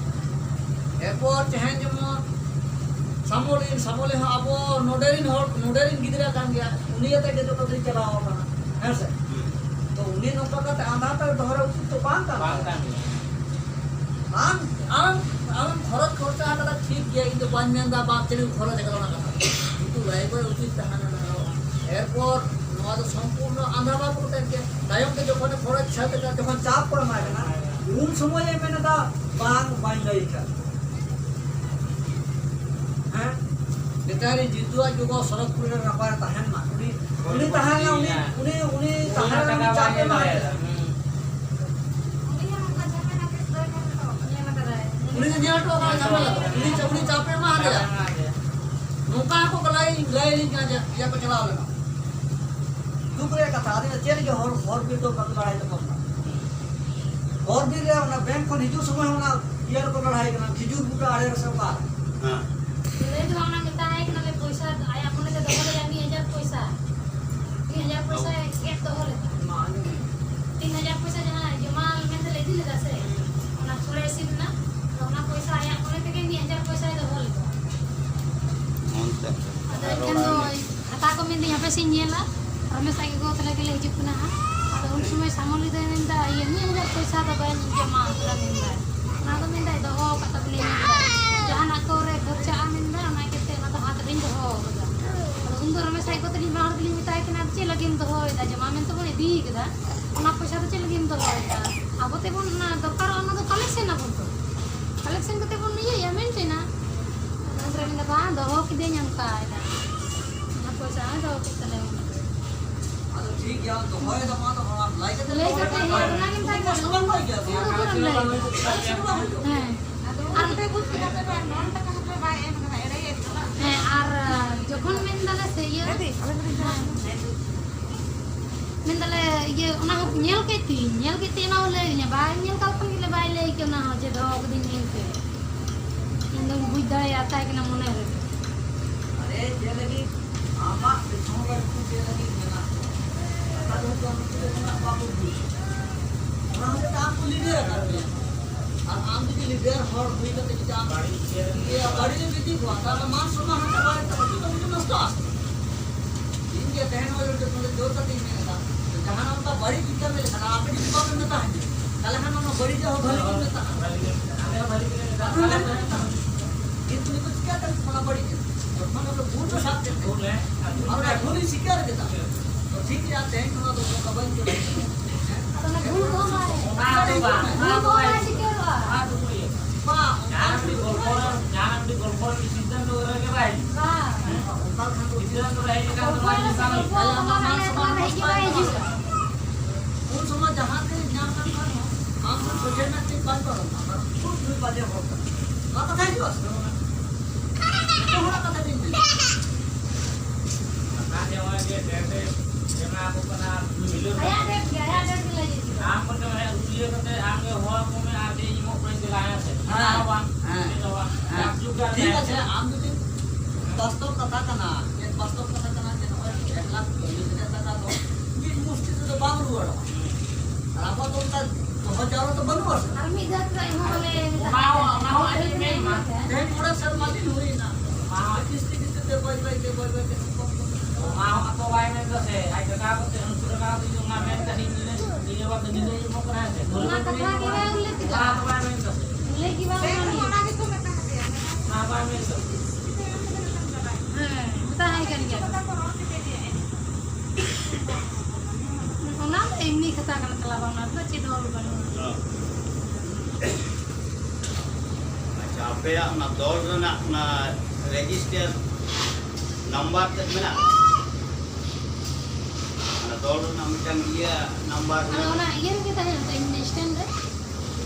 ᱮᱨᱯᱚᱨ ᱛᱮᱦᱮᱧ ᱡᱮᱢᱚᱱ ᱥᱟᱢᱚᱞᱤᱱ, ᱥᱟᱢᱚᱞᱤᱱ ᱦᱚᱸ ᱟᱵᱚ ᱱᱚᱰᱮ ᱨᱤᱱ ᱦᱚᱲ, ᱱᱚᱰᱮ ᱨᱤᱱ ᱜᱤᱫᱽᱨᱟᱹ ᱠᱟᱱ ᱜᱮᱭᱟ, ᱩᱱᱤ ᱟᱛᱮ ᱜᱮ ᱡᱚᱛᱚ ᱫᱤᱱ ᱪᱟᱞᱟᱣ ᱟᱠᱟᱱᱟ, ᱦᱮᱸ ᱥᱮ? ᱛᱚ ᱩᱱᱤ ᱱᱚᱝᱠᱟ ᱠᱟᱛᱮ ᱟᱸᱫᱷᱟ ᱛᱮ ᱫᱚᱦᱚ ᱨᱮ ᱩᱪᱤᱛ ᱫᱚ ᱵᱟᱝ ᱠᱟᱱᱟ᱾ ᱵᱟᱝ ᱠᱟᱱ ᱜᱮᱭᱟ᱾ ᱟᱢ, ᱟᱢ, ᱟᱢᱮᱢ ᱠᱷᱚᱨᱚᱪ ᱠᱷᱚᱨᱪᱟ ᱟᱠᱟᱫᱟ, ᱴᱷᱤᱠ ᱜᱮᱭᱟ, ᱤᱧ ᱫᱚ ᱵᱟᱹᱧ ᱢᱮᱱᱫᱟ ᱵᱟᱝ ᱪᱮᱫ ᱮᱢ ᱠᱷᱚᱨᱚᱪ ᱟᱠᱟᱫᱟ ᱚᱱᱟ ᱠᱟᱛᱷᱟ, ᱠᱤᱱᱛᱩ ᱞᱟᱹᱭ ᱠᱚ ᱩᱪᱤᱛ ᱛᱟᱦᱮᱱᱟ᱾ ᱮᱨᱯᱚᱨ ᱱᱚᱣᱟ ᱫᱚ ᱥᱚᱢᱯᱩᱨᱱᱚ ᱟᱸᱫᱷᱟ ᱵᱟᱝ ᱠᱚ ᱛᱟᱦᱮᱱ ᱜᱮᱭᱟ᱾ ᱛᱟᱭᱚᱢ ᱛᱮ ᱡᱚᱠᱷᱚᱱᱮ ᱠᱷᱚᱨᱚᱪ ᱥᱟᱹᱛ ᱮᱫᱟ, ᱡᱚᱠᱷᱚᱱ ᱪᱟᱯ ᱠᱚ ᱮᱢᱟᱭ ᱠᱟᱱᱟ, ᱩᱱ ᱥᱚᱢᱚᱭᱮ ᱢᱮᱱ ᱮᱫᱟ, "ᱵᱟᱝ, ᱵᱟᱹᱧ ᱞᱟᱹᱭ ᱟᱠᱟᱫ᱾" ᱦᱮᱸ? ᱵᱮᱪᱟᱨᱤ ᱡᱤᱛᱩᱣᱟᱜ ᱡᱩᱜᱚ ᱥᱚᱨᱚᱜᱽᱯᱩᱨᱤ ᱨᱮ ᱱᱟᱯᱟᱭ ᱛᱟᱦᱮᱱ ᱢᱟ᱾ ᱩᱱᱤ, ᱩᱱᱤ ᱛᱟᱦᱮᱱ ᱨᱮ, ᱩᱱᱤ, ᱩᱱᱤ, ᱩᱱᱤ ᱛᱟᱦᱮᱱ ᱨᱮ ᱩᱱᱤ ᱪᱟᱯ ᱮ ᱮᱢᱟ ᱦᱟᱫᱮᱭᱟ᱾ ᱦᱩᱸ᱾ ᱩᱱᱤ ᱦᱚᱸ ᱚᱱᱠᱟ ᱡᱷᱟᱢᱮᱞᱟ ᱠᱮᱥ ᱫᱚᱭ ᱧᱮᱞ ᱦᱚᱴᱚ, ᱧᱮᱞ ᱟᱠᱟᱫᱟᱭ᱾ ᱩᱱᱤ ᱫᱚ ᱧᱮᱞ ᱦᱚᱴᱚ ᱟᱠᱟᱫᱟᱭ ᱡᱷᱟᱢᱮᱞᱟ ᱫᱚ᱾ ᱩᱱᱤ ᱪᱟ-, ᱩᱱᱤ ᱪᱟᱯ ᱮ ᱮᱢᱟ ᱦᱟᱫᱮᱭᱟ᱾ ᱪᱟᱯ ᱮ ᱮᱢᱟ ᱦᱟᱫᱮᱭᱟ᱾ ᱱᱚᱝᱠᱟ ᱦᱚᱸᱠᱚ ᱞᱟᱹᱭ, ᱞᱟᱹᱭ ᱟᱹᱞᱤᱧ ᱠᱟᱱᱟ ᱡᱮ, ᱤᱭᱟᱹ ᱠᱚ ᱪᱟᱞᱟᱣ ᱞᱮᱱᱟ᱾ ᱫᱩᱠ ᱨᱮᱭᱟᱜ ᱠᱟᱛᱷᱟ, ᱟᱫᱚ ᱪᱮᱫ ᱞᱟᱹᱜᱤᱫ ᱦᱚᱲ, ᱦᱚᱨ ᱵᱤᱨ ᱫᱚ ᱵᱟᱠᱚ ᱞᱟᱲᱟᱭ ᱛᱟᱠᱚ ᱠᱟᱱᱟ? ᱦᱚᱨ ᱵᱤᱨ ᱨᱮ ᱚᱱᱟ ᱵᱮᱝᱠ ᱠᱷᱚᱱ ᱦᱤᱡᱩᱜ ᱥᱚᱢᱚᱭ ᱦᱚᱸ ᱚᱱᱟ ᱤᱭᱟᱹ ᱨᱮᱠᱚ ᱞᱟᱲᱟᱭ ᱠᱟᱱᱟ, ᱠᱷᱤᱡᱩᱨ ᱵᱩᱴᱟᱹ ᱟᱲᱮ ᱨᱮ ᱥᱮ ᱚᱠᱟ ᱨᱮ? ᱦᱮᱸ᱾ ᱞᱟᱹᱭ ᱫᱚ ᱚᱱᱟ ᱢᱮᱛᱟᱭ ᱠᱟᱱᱟᱞᱮ, ᱯᱚᱭᱥᱟ ᱟᱭᱟᱜ ᱢᱚᱱᱮ ᱛᱮ ᱫᱚᱦᱚ ᱞᱮᱫᱟ ᱢᱤᱫ ᱦᱟᱡᱟᱨ ᱯᱚᱭᱥᱟ᱾ ᱢᱤᱫ ᱦᱟᱡᱟᱨ ᱯᱚᱭᱥᱟ ᱜᱮᱫ ᱫᱚᱦᱚ ᱞᱮᱫᱟ᱾ ᱛᱤᱱ ᱦᱟᱡᱟᱨ ᱯᱚᱭᱥᱟ ᱡᱟᱦᱟᱸ ᱡᱚᱢᱟ ᱢᱮᱱᱛᱮ ᱞᱮ ᱤᱫᱤ ᱞᱮᱫᱟ ᱥᱮ, ᱚᱱᱟ ᱥᱳᱲᱮ ᱤᱥᱤᱱ ᱨᱮᱱᱟᱜ, ᱟᱫᱚ ᱚᱱᱟ ᱯᱚᱭᱥᱟ ᱟᱭᱟᱜ ᱢᱚᱱᱮ ᱛᱮᱜᱮ ᱢᱤᱫ ᱦᱟᱡᱟᱨ ᱯᱚᱭᱥᱟᱭ ᱫᱚᱦᱚ ᱞᱮᱫᱟ᱾ ᱚᱱᱛᱮ᱾ ᱟᱫᱚ ᱮᱱᱠᱷᱟᱱ ᱫᱚ ᱦᱟᱛᱟᱣ ᱠᱚ ᱢᱮᱱᱫᱟᱹᱧ, ᱦᱟᱯᱮ ᱥᱮᱧ ᱧᱮᱞᱟ, ᱨᱚᱢᱮᱥ ᱟᱡ ᱜᱚᱜᱚ ᱛᱟᱞᱮ ᱜᱮᱞᱮ ᱦᱤᱡᱩᱜ ᱠᱟᱱᱟ ᱦᱟᱸᱜ᱾ ᱟᱫᱚ ᱩᱱ ᱥᱚᱢᱚᱭ ᱥᱟᱢᱚᱞᱤ ᱫᱚᱭ ᱢᱮᱱᱫᱟ, "ᱤᱭᱟᱹ, ᱢᱤᱫ ᱦᱟᱡᱟᱨ ᱯᱚᱭᱥᱟ ᱫᱚ ᱵᱟᱹᱧ ᱡᱚᱢᱟ ᱩᱛᱟᱹᱨᱟ," ᱢᱮᱱᱫᱟᱭ᱾ ᱚᱱᱟ ᱫᱚ ᱢᱮᱱᱫᱟᱭ, "ᱫᱚᱦᱚ ᱠᱟᱜ ᱛᱟᱵᱚᱱᱟᱹᱧ," ᱢᱮᱱᱫᱟᱭ, "ᱡᱟᱦᱟᱱᱟᱜ ᱠᱚᱨᱮ ᱠᱷᱚᱨᱪᱟᱜᱼᱟ," ᱢᱮᱱᱫᱟ, "ᱚᱱᱟ ᱤᱭᱠᱟᱹᱛᱮ ᱚᱱᱟ ᱫᱚ ᱦᱟᱛ ᱨᱤᱧ ᱫᱚᱦᱚ ᱠᱟᱫᱟ." ᱟᱫᱚ ᱩᱱᱫᱚ ᱨᱚᱢᱮᱥ ᱟᱡ ᱜᱚ ᱛᱟᱹᱞᱤᱧ ᱵᱟᱱᱟ ᱦᱚᱲ ᱜᱮᱞᱤᱧ ᱢᱮᱛᱟᱭ ᱠᱟᱱᱟ, "ᱟᱫᱚ ᱪᱮᱫ ᱞᱟᱹᱜᱤᱫ ᱮᱢ ᱫᱚᱦᱚᱭᱮᱫᱟ? ᱡᱚᱢᱟ ᱢᱮᱱᱛᱮ ᱵᱚᱱ ᱤᱫᱤ ᱠᱟᱫᱟ, ᱚᱱᱟ ᱯᱚᱭᱥᱟ ᱫᱚ ᱪᱮᱫ ᱞᱟᱹᱜᱤᱫ ᱮᱢ ᱫᱚᱦᱚᱭᱮᱫᱟ? ᱟᱵᱚ ᱛᱮᱵᱚᱱ ᱚᱱᱟ ᱫᱚᱨᱠᱟᱨᱚᱜᱼᱟ, ᱚᱱᱟ ᱫᱚ ᱠᱟᱞᱮᱠᱥᱮᱱ ᱟᱵᱚᱱ ᱛᱚ, ᱠᱟᱞᱮᱠᱥᱮᱱ ᱠᱟᱛᱮ ᱵᱚᱱ ᱤᱭᱟᱹᱭᱟ, ᱢᱮᱱᱴᱮᱱᱟ᱾" ᱟᱫᱚ ᱩᱱᱨᱮ ᱢᱮᱱᱫᱟ, "ᱵᱟᱝ, ᱫᱚᱦᱚ ᱠᱤᱫᱟᱹᱧ," ᱚᱱᱠᱟᱭᱮᱫᱟ᱾ ᱚᱱᱟ ᱯᱚᱭᱥᱟ ᱦᱚᱸᱭ ᱫᱚᱦᱚ ᱠᱮᱫ ᱛᱟᱞᱮᱭᱟ ᱩᱱᱤ ᱫᱚ᱾ ᱟᱫᱚ ᱴᱷᱤᱠ ᱜᱮᱭᱟ, ᱫᱚᱦᱚᱭ ᱫᱟᱢ, ᱟᱫᱚ ᱚᱱᱟ ᱞᱟᱹᱭ ᱠᱟᱛᱮ ᱞᱟᱹᱭ ᱠᱟᱛᱮ, ᱦᱮᱸ, ᱚᱱᱟ ᱜᱮ ᱢᱮᱛᱟᱭ ᱠᱟᱱᱟ᱾ ᱩᱱᱠᱩ ᱫᱚ ᱵᱟᱠᱚ ᱞᱟᱹᱭ ᱜᱮᱭᱟ, ᱩᱱᱠᱩ ᱫᱚ ᱵᱟᱠᱚ ᱞᱟᱹᱭ ᱜᱮᱭᱟ᱾ ᱦᱮᱸ᱾ ᱟᱫᱚ ᱟᱨ ᱩᱱᱤ ᱫᱚᱭ ᱵᱩᱡᱽ ᱠᱮᱫᱟ ᱛᱚᱵᱮ, ᱱᱚᱣᱟ ᱴᱟᱠᱟ ᱦᱚᱸ ᱛᱚᱵᱮ ᱵᱟᱭ ᱮᱢ ᱠᱟᱱᱟ, ᱮᱲᱮᱭᱮᱫ ᱠᱟᱱᱟ᱾ ᱦᱮᱸ, ᱟᱨ ᱡᱚᱠᱷᱚᱱ ᱢᱮᱱ ᱫᱟᱞᱮ ᱥᱮ ᱤᱭᱟᱹ, ᱫᱤᱫᱤ, ᱟᱞᱮ ᱫᱚᱞᱮ ᱪᱟᱞᱟᱜ ᱦᱮᱸ᱾ ᱠᱟᱱᱟ᱾ ᱢᱮᱱ ᱫᱟᱞᱮ, ᱤᱭᱟᱹ, ᱚᱱᱟ ᱦᱚᱸ ᱧᱮᱞ ᱠᱮᱫ ᱛᱤᱧ, ᱧᱮᱞ ᱠᱮᱫ ᱛᱤᱧ, ᱚᱱᱟ ᱦᱚᱸ ᱞᱟᱹᱭ ᱟᱹᱫᱤᱧᱟ, ᱵᱟᱭ ᱧᱮᱞ ᱠᱟᱜ ᱠᱷᱟᱱ ᱜᱮᱞᱮ ᱵᱟᱭ ᱞᱟᱹᱭ ᱠᱮ ᱚᱱᱟ ᱦᱚᱸ, ᱡᱮ ᱫᱚᱦᱚ ᱠᱟᱹᱫᱟᱹᱧ ᱢᱮᱱᱛᱮ᱾ ᱤᱧ ᱫᱚᱧ ᱵᱩᱡᱽ ᱫᱟᱲᱮᱭᱟᱜ ᱛᱟᱭ ᱠᱟᱱᱟ ᱢᱚᱱᱮ ᱨᱮ᱾ ᱟᱨᱮ, ᱪᱮᱫ ᱞᱟᱹᱜᱤᱫ? ᱟᱢᱟᱜ ᱯᱮᱪᱷᱚᱱ ᱨᱮ ᱩᱱᱠᱩ ᱪᱮᱫ ᱞᱟᱹᱜᱤᱫ ᱢᱮᱱᱟᱜ ᱠᱚᱣᱟ? ᱠᱟᱛᱷᱟ ᱫᱚ ᱦᱩᱭᱩᱜ ᱠᱟᱱᱟ, ᱩᱱᱠᱩ ᱫᱚ ᱚᱱᱟ ᱦᱚᱛᱮᱡ ᱛᱮ ᱟᱢ ᱠᱚ leader ᱟᱠᱟᱫ ᱢᱮᱭᱟ᱾ ᱟᱨ ᱟᱢ ᱡᱩᱫᱤ leader ᱦᱚᱲ ᱦᱩᱭ ᱠᱟᱛᱮ ᱡᱩᱫᱤ ᱟᱢ ᱤᱭᱟᱹ ᱵᱟᱹᱲᱤᱡ ᱮᱢ ᱤᱫᱤ ᱠᱚᱣᱟ, ᱛᱟᱦᱞᱮ ᱢᱟᱱ ᱥᱚᱱᱢᱟᱱ ᱦᱚᱸ ᱪᱟᱵᱟᱭᱮᱱ ᱛᱟᱢᱟ, ᱡᱚᱛᱚ ᱠᱤᱪᱷᱩ ᱱᱚᱥᱴᱚᱜᱼᱟ᱾ ᱤᱧ ᱜᱮ ᱛᱮᱦᱮᱧ ᱦᱚᱸ ᱡᱚᱛᱚ ᱠᱷᱚᱱ ᱡᱳᱨ ᱠᱟᱛᱮᱧ ᱢᱮᱱ ᱮᱫᱟ, ᱡᱟᱦᱟᱱᱟᱜ ᱚᱱᱠᱟ ᱵᱟᱹᱲᱤᱡ ᱤᱧ ᱠᱟᱹᱢᱤ ᱞᱮᱠᱷᱟᱱ ᱟᱯᱮ ᱡᱩᱫᱤ ᱵᱟᱯᱮ ᱢᱮᱛᱟ ᱦᱟᱹᱧᱟ, ᱛᱟᱦᱞᱮ ᱠᱷᱟᱱ ᱚᱱᱟ ᱵᱟᱹᱲᱤᱡᱟᱜ ᱦᱚᱸ ᱵᱷᱟᱹᱞᱤ ᱜᱤᱧ ᱢᱮᱛᱟᱜᱼᱟ᱾ ᱠᱟᱛᱷᱟ ᱵᱷᱟᱹᱞᱤ ᱜᱮ ᱢᱮᱛᱟᱜᱼᱟ᱾ ᱠᱤᱱᱛᱩ ᱱᱤᱛᱚᱜ ᱪᱤᱠᱟᱹᱛᱮ ᱚᱱᱟ ᱵᱟᱹᱲᱤᱡ ᱮᱱᱟ? ᱡᱚᱠᱷᱚᱱ ᱟᱫᱚ ᱵᱷᱩᱞ ᱫᱚ ᱥᱟᱵ ᱠᱮᱫ ᱛᱮ, ᱟᱨ ᱚᱱᱟ ᱵᱷᱩᱞᱤᱧ ᱥᱤᱠᱟᱨ ᱠᱮᱫᱟ᱾ ᱛᱚ ᱴᱷᱤᱠ ᱜᱮᱭᱟ, ᱛᱮᱦᱮᱧ ᱱᱚᱣᱟ ᱫᱚ ᱚᱱᱠᱟ ᱵᱟᱹᱧ ᱠᱟᱹᱢᱤᱭᱟ᱾ ᱟᱫᱚ ᱚᱱᱟ ᱵᱷᱩᱞ ᱠᱚᱦᱚᱸ ᱵᱟᱭ, ᱚᱱᱟ ᱫᱚ ᱵᱟᱝ, ᱚᱱᱟ ᱫᱚ ᱵᱟᱭ ᱥᱤᱠᱟᱹᱨᱚᱜᱼᱟ᱾ ᱚᱱᱟ ᱫᱚ ᱵᱟᱝ᱾ ᱵᱟᱝ, ᱚᱱᱠᱟ ᱡᱟᱦᱟᱸ ᱢᱤᱫᱴᱤᱡ ᱜᱚᱞᱯᱷᱚ, ᱡᱟᱦᱟᱸ ᱢᱤᱫᱴᱤᱡ ᱜᱚᱞᱯᱷᱚ ᱨᱮᱱᱟᱜ decision ᱫᱚ ᱚᱱᱟ ᱜᱮ ᱵᱟᱭ ᱦᱤᱡᱩᱜᱼᱟ᱾ ᱵᱟᱝ᱾ ᱚᱱᱠᱟ ᱠᱷᱟᱱ ᱫᱚ decision ᱫᱚ ᱦᱮᱡ ᱞᱮᱠᱷᱟᱱ ᱫᱚ ᱵᱟᱭ ᱦᱤᱡᱩᱜᱼᱟ᱾ ᱜᱚᱞᱯᱷᱚ ᱨᱮᱱᱟᱜ ᱥᱚᱢᱚᱭ ᱫᱚ ᱦᱤᱡᱩᱜᱼᱟ᱾ ᱩᱱ ᱥᱚᱢᱚᱭ ᱡᱟᱦᱟᱸ ᱛᱤᱱᱟᱹᱜ ᱧᱟᱢ ᱞᱮᱱᱠᱷᱟᱱ ᱦᱚᱸ ᱟᱢ ᱫᱚ ᱥᱚᱡᱷᱮ ᱢᱮᱫ ᱛᱮ ᱵᱟᱭ ᱯᱟᱨᱚᱢᱚᱜᱼᱟ, ᱠᱟᱨᱚᱱ ᱠᱷᱩᱵ ᱵᱷᱤᱲ ᱵᱟᱡᱮ ᱦᱚᱲ ᱠᱟᱱᱟ᱾ ᱱᱚᱣᱟ ᱠᱟᱛᱷᱟ ᱦᱤᱡᱩᱜᱼᱟ ᱥᱮ ᱵᱟᱝ? ᱡᱚᱛᱚ ᱦᱚᱲᱟᱜ ᱠᱟᱛᱷᱟ ᱜᱮ ᱤᱧ ᱞᱟᱹᱭ ᱫᱟ᱾ ᱠᱟᱛᱷᱟ ᱡᱮ ᱱᱚᱜᱼᱚᱭ ᱡᱮ date ᱮ ᱮᱢᱟ ᱠᱚ ᱠᱟᱱᱟ, ᱵᱤᱞᱚᱢ ᱟᱭᱟᱜ date ᱜᱮ, ᱟᱭᱟᱜ date ᱜᱮ ᱞᱟᱹᱭ ᱦᱩᱭᱩᱜᱼᱟ᱾ ᱟᱢ ᱠᱚ ᱴᱷᱮᱱ ᱩᱭᱦᱟᱹᱨ ᱠᱟᱛᱮ ᱟᱢ ᱜᱮ ᱦᱚᱦᱚ ᱟᱠᱚ ᱢᱮ ᱟᱨ ᱡᱮ ᱤᱧ ᱮᱢᱚᱜ ᱠᱟᱹᱱᱟᱹᱧ ᱫᱮᱞᱟ, ᱦᱮᱸ ᱥᱮ? ᱦᱮᱸ᱾ ᱪᱮᱫ ᱦᱚᱸ ᱵᱟᱝ, ᱦᱮᱸ᱾ ᱡᱟᱠ ᱡᱩᱜᱽ ᱨᱮ ᱴᱷᱤᱠ ᱟᱪᱷᱮ, ᱟᱢ ᱡᱩᱫᱤ ᱵᱟᱥᱛᱚᱵ ᱠᱟᱛᱷᱟ ᱠᱟᱱᱟ, ᱡᱮ ᱵᱟᱥᱛᱚᱵ ᱠᱟᱛᱷᱟ ᱠᱟᱱᱟ ᱡᱮ ᱱᱚᱜᱼᱚᱭ ᱮᱠ ᱞᱟᱠᱷ ᱪᱚᱞᱞᱤᱥ ᱦᱟᱡᱟᱨ ᱴᱟᱠᱟ ᱫᱚ ᱢᱤᱫ ᱢᱩᱥᱴᱤ ᱛᱮᱫᱚ ᱵᱟᱝ ᱨᱩᱣᱟᱹᱲᱚᱜᱼᱟ᱾ ᱟᱨ ᱟᱵᱚ ᱫᱚ ᱚᱱᱠᱟ ᱫᱚᱦᱚ ᱡᱟᱣᱨᱟ ᱫᱚ ᱵᱟᱹᱱᱩᱜᱼᱟ ᱥᱮ᱾ ᱟᱨ ᱢᱤᱫ ᱫᱷᱟᱣ ᱛᱮᱫᱚ ᱮᱢ ᱦᱚᱸ ᱵᱟᱞᱮ ᱮᱢ ᱮᱫᱟ᱾ ᱚᱱᱟ ᱦᱚᱸ, ᱚᱱᱟ ᱦᱚᱸ ᱟᱹᱰᱤ ᱢᱮᱱ ᱢᱟ᱾ ᱛᱮᱦᱮᱧ ᱢᱚᱬᱮ ᱥᱮᱨᱢᱟ ᱫᱤᱱ ᱦᱩᱭᱮᱱᱟ᱾ ᱚᱱᱟ ᱦᱚᱸ ᱠᱤᱥᱛᱤ ᱠᱤᱥᱛᱤ ᱛᱮ ᱵᱟᱹᱭ ᱵᱟᱹᱭ ᱛᱮ, ᱵᱟᱹᱭ ᱵᱟᱹᱭ ᱛᱮ ᱥᱚᱢᱯᱚᱫ ᱠᱚ ᱚᱱᱟ ᱦᱚᱸ ᱟᱠᱚ ᱵᱟᱭ ᱢᱮᱱ ᱫᱟ ᱥᱮ, ᱟᱡ ᱠᱟᱠᱟ ᱠᱚᱛᱮ ᱩᱱᱠᱩ ᱠᱟᱠᱟ ᱠᱚᱛᱮ ᱡᱩᱫᱤ ᱚᱱᱟ ᱢᱮᱱ ᱛᱟᱹᱱᱤᱡ ᱧᱤᱫᱟᱹ, ᱧᱤᱫᱟᱹ ᱵᱟᱝ ᱧᱤᱫᱟᱹ ᱮᱢᱚᱜ ᱠᱟᱱᱟᱭ ᱥᱮ᱾ ᱚᱱᱟ ᱠᱟᱛᱷᱟ ᱜᱮ ᱵᱟᱭ ᱩᱞᱞᱮᱠᱷ ᱠᱮᱫᱟ᱾ ᱚᱱᱟ ᱫᱚ ᱵᱟᱭ ᱢᱮᱱ ᱫᱟ ᱥᱮ᱾ ᱞᱟᱹᱭ ᱜᱮ ᱵᱟᱝ ᱢᱮᱱ ᱫᱟ᱾ ᱚᱱᱟ ᱵᱟᱭ ᱢᱮᱱ ᱫᱟ᱾ ᱦᱮᱸ, ᱢᱮᱛᱟᱭ ᱠᱟᱱ ᱜᱮᱭᱟ᱾ ᱚᱱᱟ ᱫᱚ ᱮᱢᱱᱤ ᱠᱟᱛᱷᱟ ᱠᱟᱱᱟ, ᱛᱟᱞᱟ ᱵᱟᱝ, ᱚᱱᱟ ᱫᱚ ᱪᱮᱫ ᱦᱚᱸ ᱵᱟᱹᱱᱩᱜᱼᱟ᱾ ᱟᱪᱪᱷᱟ, ᱟᱯᱮᱭᱟᱜ ᱚᱱᱟ ᱫᱚᱞ ᱨᱮᱱᱟᱜ ᱚᱱᱟ register number ᱛᱮᱫ ᱢᱮᱱᱟᱜᱼᱟ? ᱚᱱᱟ ᱫᱚᱞ ᱨᱮᱱᱟᱜ ᱢᱤᱫᱴᱟᱝ ᱤᱭᱟᱹ number ᱟᱫᱚ ᱢᱮᱱᱟᱜᱼᱟ? ᱚᱱᱟ ᱤᱭᱟᱹ ᱨᱮᱜᱮ ᱛᱟᱦᱮᱱᱟ ᱛᱚ, ᱤᱧ stand ᱨᱮ?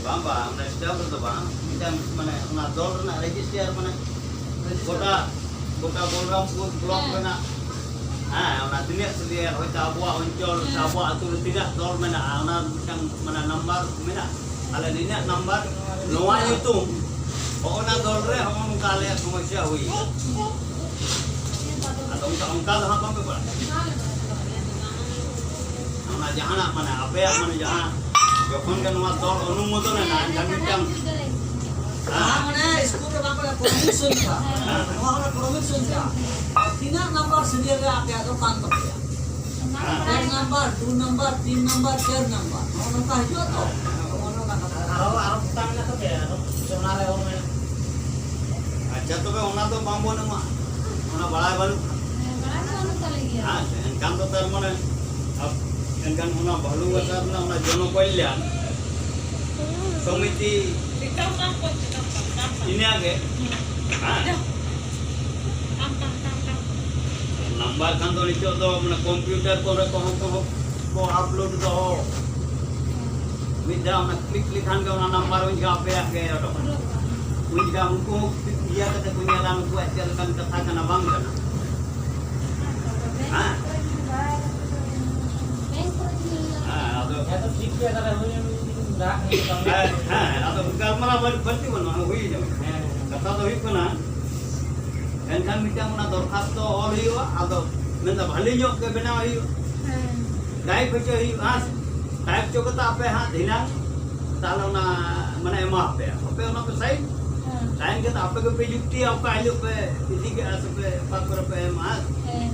ᱵᱟᱝ, ᱵᱟᱝ, ᱚᱱᱟ staff ᱨᱮᱫᱚ ᱵᱟᱝ, ᱢᱤᱫᱴᱟᱝ ᱢᱟᱱᱮ ᱚᱱᱟ ᱫᱚᱞ ᱨᱮᱱᱟᱜ register ᱢᱟᱱᱮ ᱜᱚᱴᱟ, ᱜᱚᱴᱟ ᱵᱚᱞᱨᱟᱢᱯᱩᱨ block ᱦᱮᱸ᱾ ᱨᱮᱱᱟᱜ, ᱦᱮᱸ, ᱚᱱᱟ ᱛᱤᱱᱟᱹᱜ ᱥᱮ ᱦᱚᱭᱛᱳ ᱟᱵᱚᱣᱟᱜ ᱚᱧᱪᱚᱞ ᱥᱮ ᱦᱮᱸ᱾ ᱟᱵᱚᱣᱟᱜ ᱟᱹᱛᱩ ᱨᱮ ᱛᱤᱱᱟᱹᱜ ᱫᱚᱞ ᱢᱮᱱᱟᱜᱼᱟ, ᱚᱱᱟ ᱢᱤᱫᱴᱟᱝ ᱢᱟᱱᱮ number ᱢᱮᱱᱟᱜᱼᱟ᱾ ᱟᱞᱮ ᱱᱤᱱᱟᱹᱜ number, ᱱᱚᱣᱟ ᱧᱩᱛᱩᱢ, ᱦᱚᱸᱜᱼᱚ ᱱᱟ ᱫᱚᱞ ᱨᱮ ᱦᱚᱸᱜᱼᱚ ᱱᱚᱝᱠᱟ ᱟᱞᱮᱭᱟᱜ ᱥᱚᱢᱚᱥᱥᱟ ᱦᱩᱭ ᱠᱟᱱᱟ᱾ ᱟᱫᱚ ᱚᱱᱠᱟ, ᱚᱱᱠᱟ ᱫᱚ ᱦᱟᱸᱜ ᱵᱟᱝ ᱯᱮ ᱯᱟᱲᱟᱜ ᱠᱟᱱᱟ᱾ ᱡᱟᱦᱟᱱᱟᱜ ᱢᱟᱱᱮ ᱟᱯᱮᱭᱟᱜ ᱢᱟᱱᱮ ᱡᱟᱦᱟᱸ ᱡᱚᱠᱷᱚᱱ ᱜᱮ ᱱᱚᱣᱟ ᱫᱚᱞ ᱚᱱᱩᱢᱳᱫᱚᱱ ᱮᱱᱟ, ᱮᱱᱠᱷᱟᱱ ᱢᱤᱫᱴᱟᱝ ᱱᱚᱣᱟ ᱢᱟᱱᱮ ᱥᱠᱩᱞ ᱨᱮ ᱵᱟᱝ ᱠᱟᱱᱟ, ᱯᱨᱚᱢᱤᱥᱚᱱ ᱠᱟᱱᱟ᱾ ᱱᱚᱣᱟ ᱢᱟᱱᱮ ᱯᱨᱚᱢᱤᱥᱚᱱ ᱠᱟᱱᱟ᱾ ᱛᱤᱱᱟᱹᱜ ᱱᱟᱢᱵᱟᱨ ᱥᱤᱨᱤᱭᱟᱞ ᱨᱮ ᱟᱯᱮᱭᱟᱜ ᱫᱚ ᱠᱟᱱ ᱛᱟᱯᱮᱭᱟ? ᱮᱠ ᱱᱟᱢᱵᱟᱨ, ᱫᱩ ᱱᱟᱢᱵᱟᱨ, ᱛᱤᱱ ᱱᱟᱢᱵᱟᱨ, ᱪᱟᱨ ᱱᱟᱢᱵᱟᱨ, ᱱᱚᱜᱼᱚ ᱱᱚᱝᱠᱟ ᱦᱤᱡᱩᱜᱼᱟ ᱛᱚ᱾ ᱱᱚᱜᱼᱚ ᱱᱚᱝᱠᱟ ᱠᱟᱛᱷᱟ᱾ ᱟᱨᱚ, ᱟᱨᱚ ᱯᱚᱛᱟᱢ ᱢᱮᱱᱟᱜ ᱛᱟᱯᱮᱭᱟ, ᱟᱨᱚ ᱚᱱᱟ ᱨᱮ ᱚᱞ ᱢᱮᱱᱟᱜᱼᱟ᱾ ᱟᱪᱪᱷᱟ, ᱛᱚᱵᱮ ᱚᱱᱟ ᱫᱚ ᱵᱟᱝᱵᱚᱱ ᱮᱢᱟ, ᱚᱱᱟ ᱵᱟᱲᱟᱭ ᱵᱟᱹᱱᱩᱜ ᱠᱷᱟᱱ᱾ ᱦᱮᱸ, ᱵᱟᱲᱟᱭ ᱫᱚ ᱵᱟᱹᱱᱩᱜ ᱛᱟᱞᱮ ᱜᱮᱭᱟ᱾ ᱟᱪᱪᱷᱟ, ᱮᱱᱠᱷᱟᱱ ᱫᱚ ᱛᱟᱨ ᱢᱟᱱᱮ, ᱟᱯ-, ᱮᱱᱠᱷᱟᱱ ᱚᱱᱟ ᱵᱷᱟᱞᱩ ᱜᱟᱛᱷᱟ ᱨᱮᱱᱟᱜ ᱚᱱᱟ ᱡᱚᱱᱚ ᱠᱚᱞᱭᱟᱱ ᱥᱚᱢᱤᱛᱤ ᱤᱱᱟᱹᱜᱮ᱾ ᱦᱮᱸ᱾ ᱱᱟᱢᱵᱟᱨ ᱠᱷᱟᱱ ᱫᱚ ᱱᱤᱛᱚᱜ ᱫᱚ ᱢᱟᱱᱮ ᱠᱚᱢᱯᱤᱭᱩᱴᱟᱨ ᱠᱚᱨᱮ ᱠᱚᱦᱚᱸ ᱠᱚ, ᱠᱚ ᱟᱯᱞᱳᱰ ᱫᱚ᱾ ᱢᱤᱫ ᱫᱷᱟᱣ ᱚᱱᱟ ᱠᱞᱤᱠ ᱞᱮᱠᱷᱟᱱ ᱜᱮ ᱚᱱᱟ ᱱᱟᱢᱵᱟᱨ ᱩᱱ ᱡᱚᱠᱷᱚᱱ ᱟᱯᱮᱭᱟᱜ ᱜᱮ ᱚᱰᱚᱠᱚᱜᱼᱟ᱾ ᱩᱱ ᱡᱚᱠᱷᱚᱱ ᱩᱱᱠᱩ ᱦᱚᱸ ᱤᱭᱟᱹ ᱠᱟᱛᱮ ᱠᱚ ᱧᱮᱞᱟ ᱩᱱᱠᱩᱣᱟᱜ ᱪᱮᱫ ᱞᱮᱠᱟᱱ ᱠᱟᱛᱷᱟ ᱠᱟᱱᱟ ᱵᱟᱝ ᱠᱟᱱᱟ᱾ ᱦᱮᱸ᱾ ᱦᱮᱸ, ᱟᱫᱚ ᱦᱮᱸ, ᱛᱚ ᱴᱷᱤᱠ ᱜᱮᱭᱟ, ᱛᱟᱦᱞᱮ ᱦᱩᱭ ᱮᱱ ᱜᱮ, ᱫᱟᱜ ᱦᱮᱸ, ᱦᱮᱸ, ᱟᱫᱚ ᱜᱟᱞᱢᱟᱨᱟᱣ ᱵᱟᱹᱲ-, ᱵᱟᱹᱲᱛᱤ ᱵᱟᱹᱱᱩᱜᱼᱟ, ᱦᱩᱭ ᱮᱱᱟ᱾ ᱦᱮᱸ᱾ ᱠᱟᱛᱷᱟ ᱫᱚ ᱦᱩᱭᱩᱜ ᱠᱟᱱᱟ, ᱮᱱᱠᱷᱟᱱ ᱢᱤᱫᱴᱟᱝ ᱚᱱᱟ ᱫᱚᱨᱠᱷᱟᱥᱛᱚ ᱚᱞ ᱦᱩᱭᱩᱜᱼᱟ, ᱟᱫᱚ ᱢᱮᱱᱫᱟ ᱵᱷᱟᱞᱮ ᱧᱚᱜ ᱜᱮ ᱵᱮᱱᱟᱣ ᱦᱩᱭᱩᱜᱼᱟ᱾ ᱦᱮᱸ᱾ ᱴᱟᱭᱤᱯ ᱦᱚᱪᱚ ᱦᱩᱭᱩᱜᱼᱟ, ᱦᱮᱸ ᱥᱮ? ᱴᱟᱭᱤᱯ ᱦᱚᱪᱚ ᱠᱟᱛᱮ ᱟᱯᱮ ᱦᱟᱸᱜ ᱫᱷᱤᱱᱟᱝ ᱛᱟᱦᱞᱮ ᱚᱱᱟ ᱢᱟᱱᱮ ᱮᱢᱟ ᱯᱮᱭᱟ᱾ ᱟᱯᱮ ᱚᱱᱟ ᱯᱮ ᱥᱟᱭᱤᱱ, ᱦᱮᱸ᱾ ᱥᱟᱭᱤᱱ ᱠᱟᱛᱮ ᱟᱯᱮ ᱜᱮᱯᱮ ᱡᱩᱠᱛᱤᱭᱟ ᱚᱠᱟ ᱦᱤᱞᱳᱜ ᱯᱮ ᱤᱫᱤ ᱠᱮᱜᱼᱟ ᱥᱮ ᱯᱮ ᱚᱠᱟ ᱠᱚᱨᱮ ᱯᱮ ᱮᱢᱟ, ᱦᱮᱸ ᱥᱮ? ᱦᱮᱸ᱾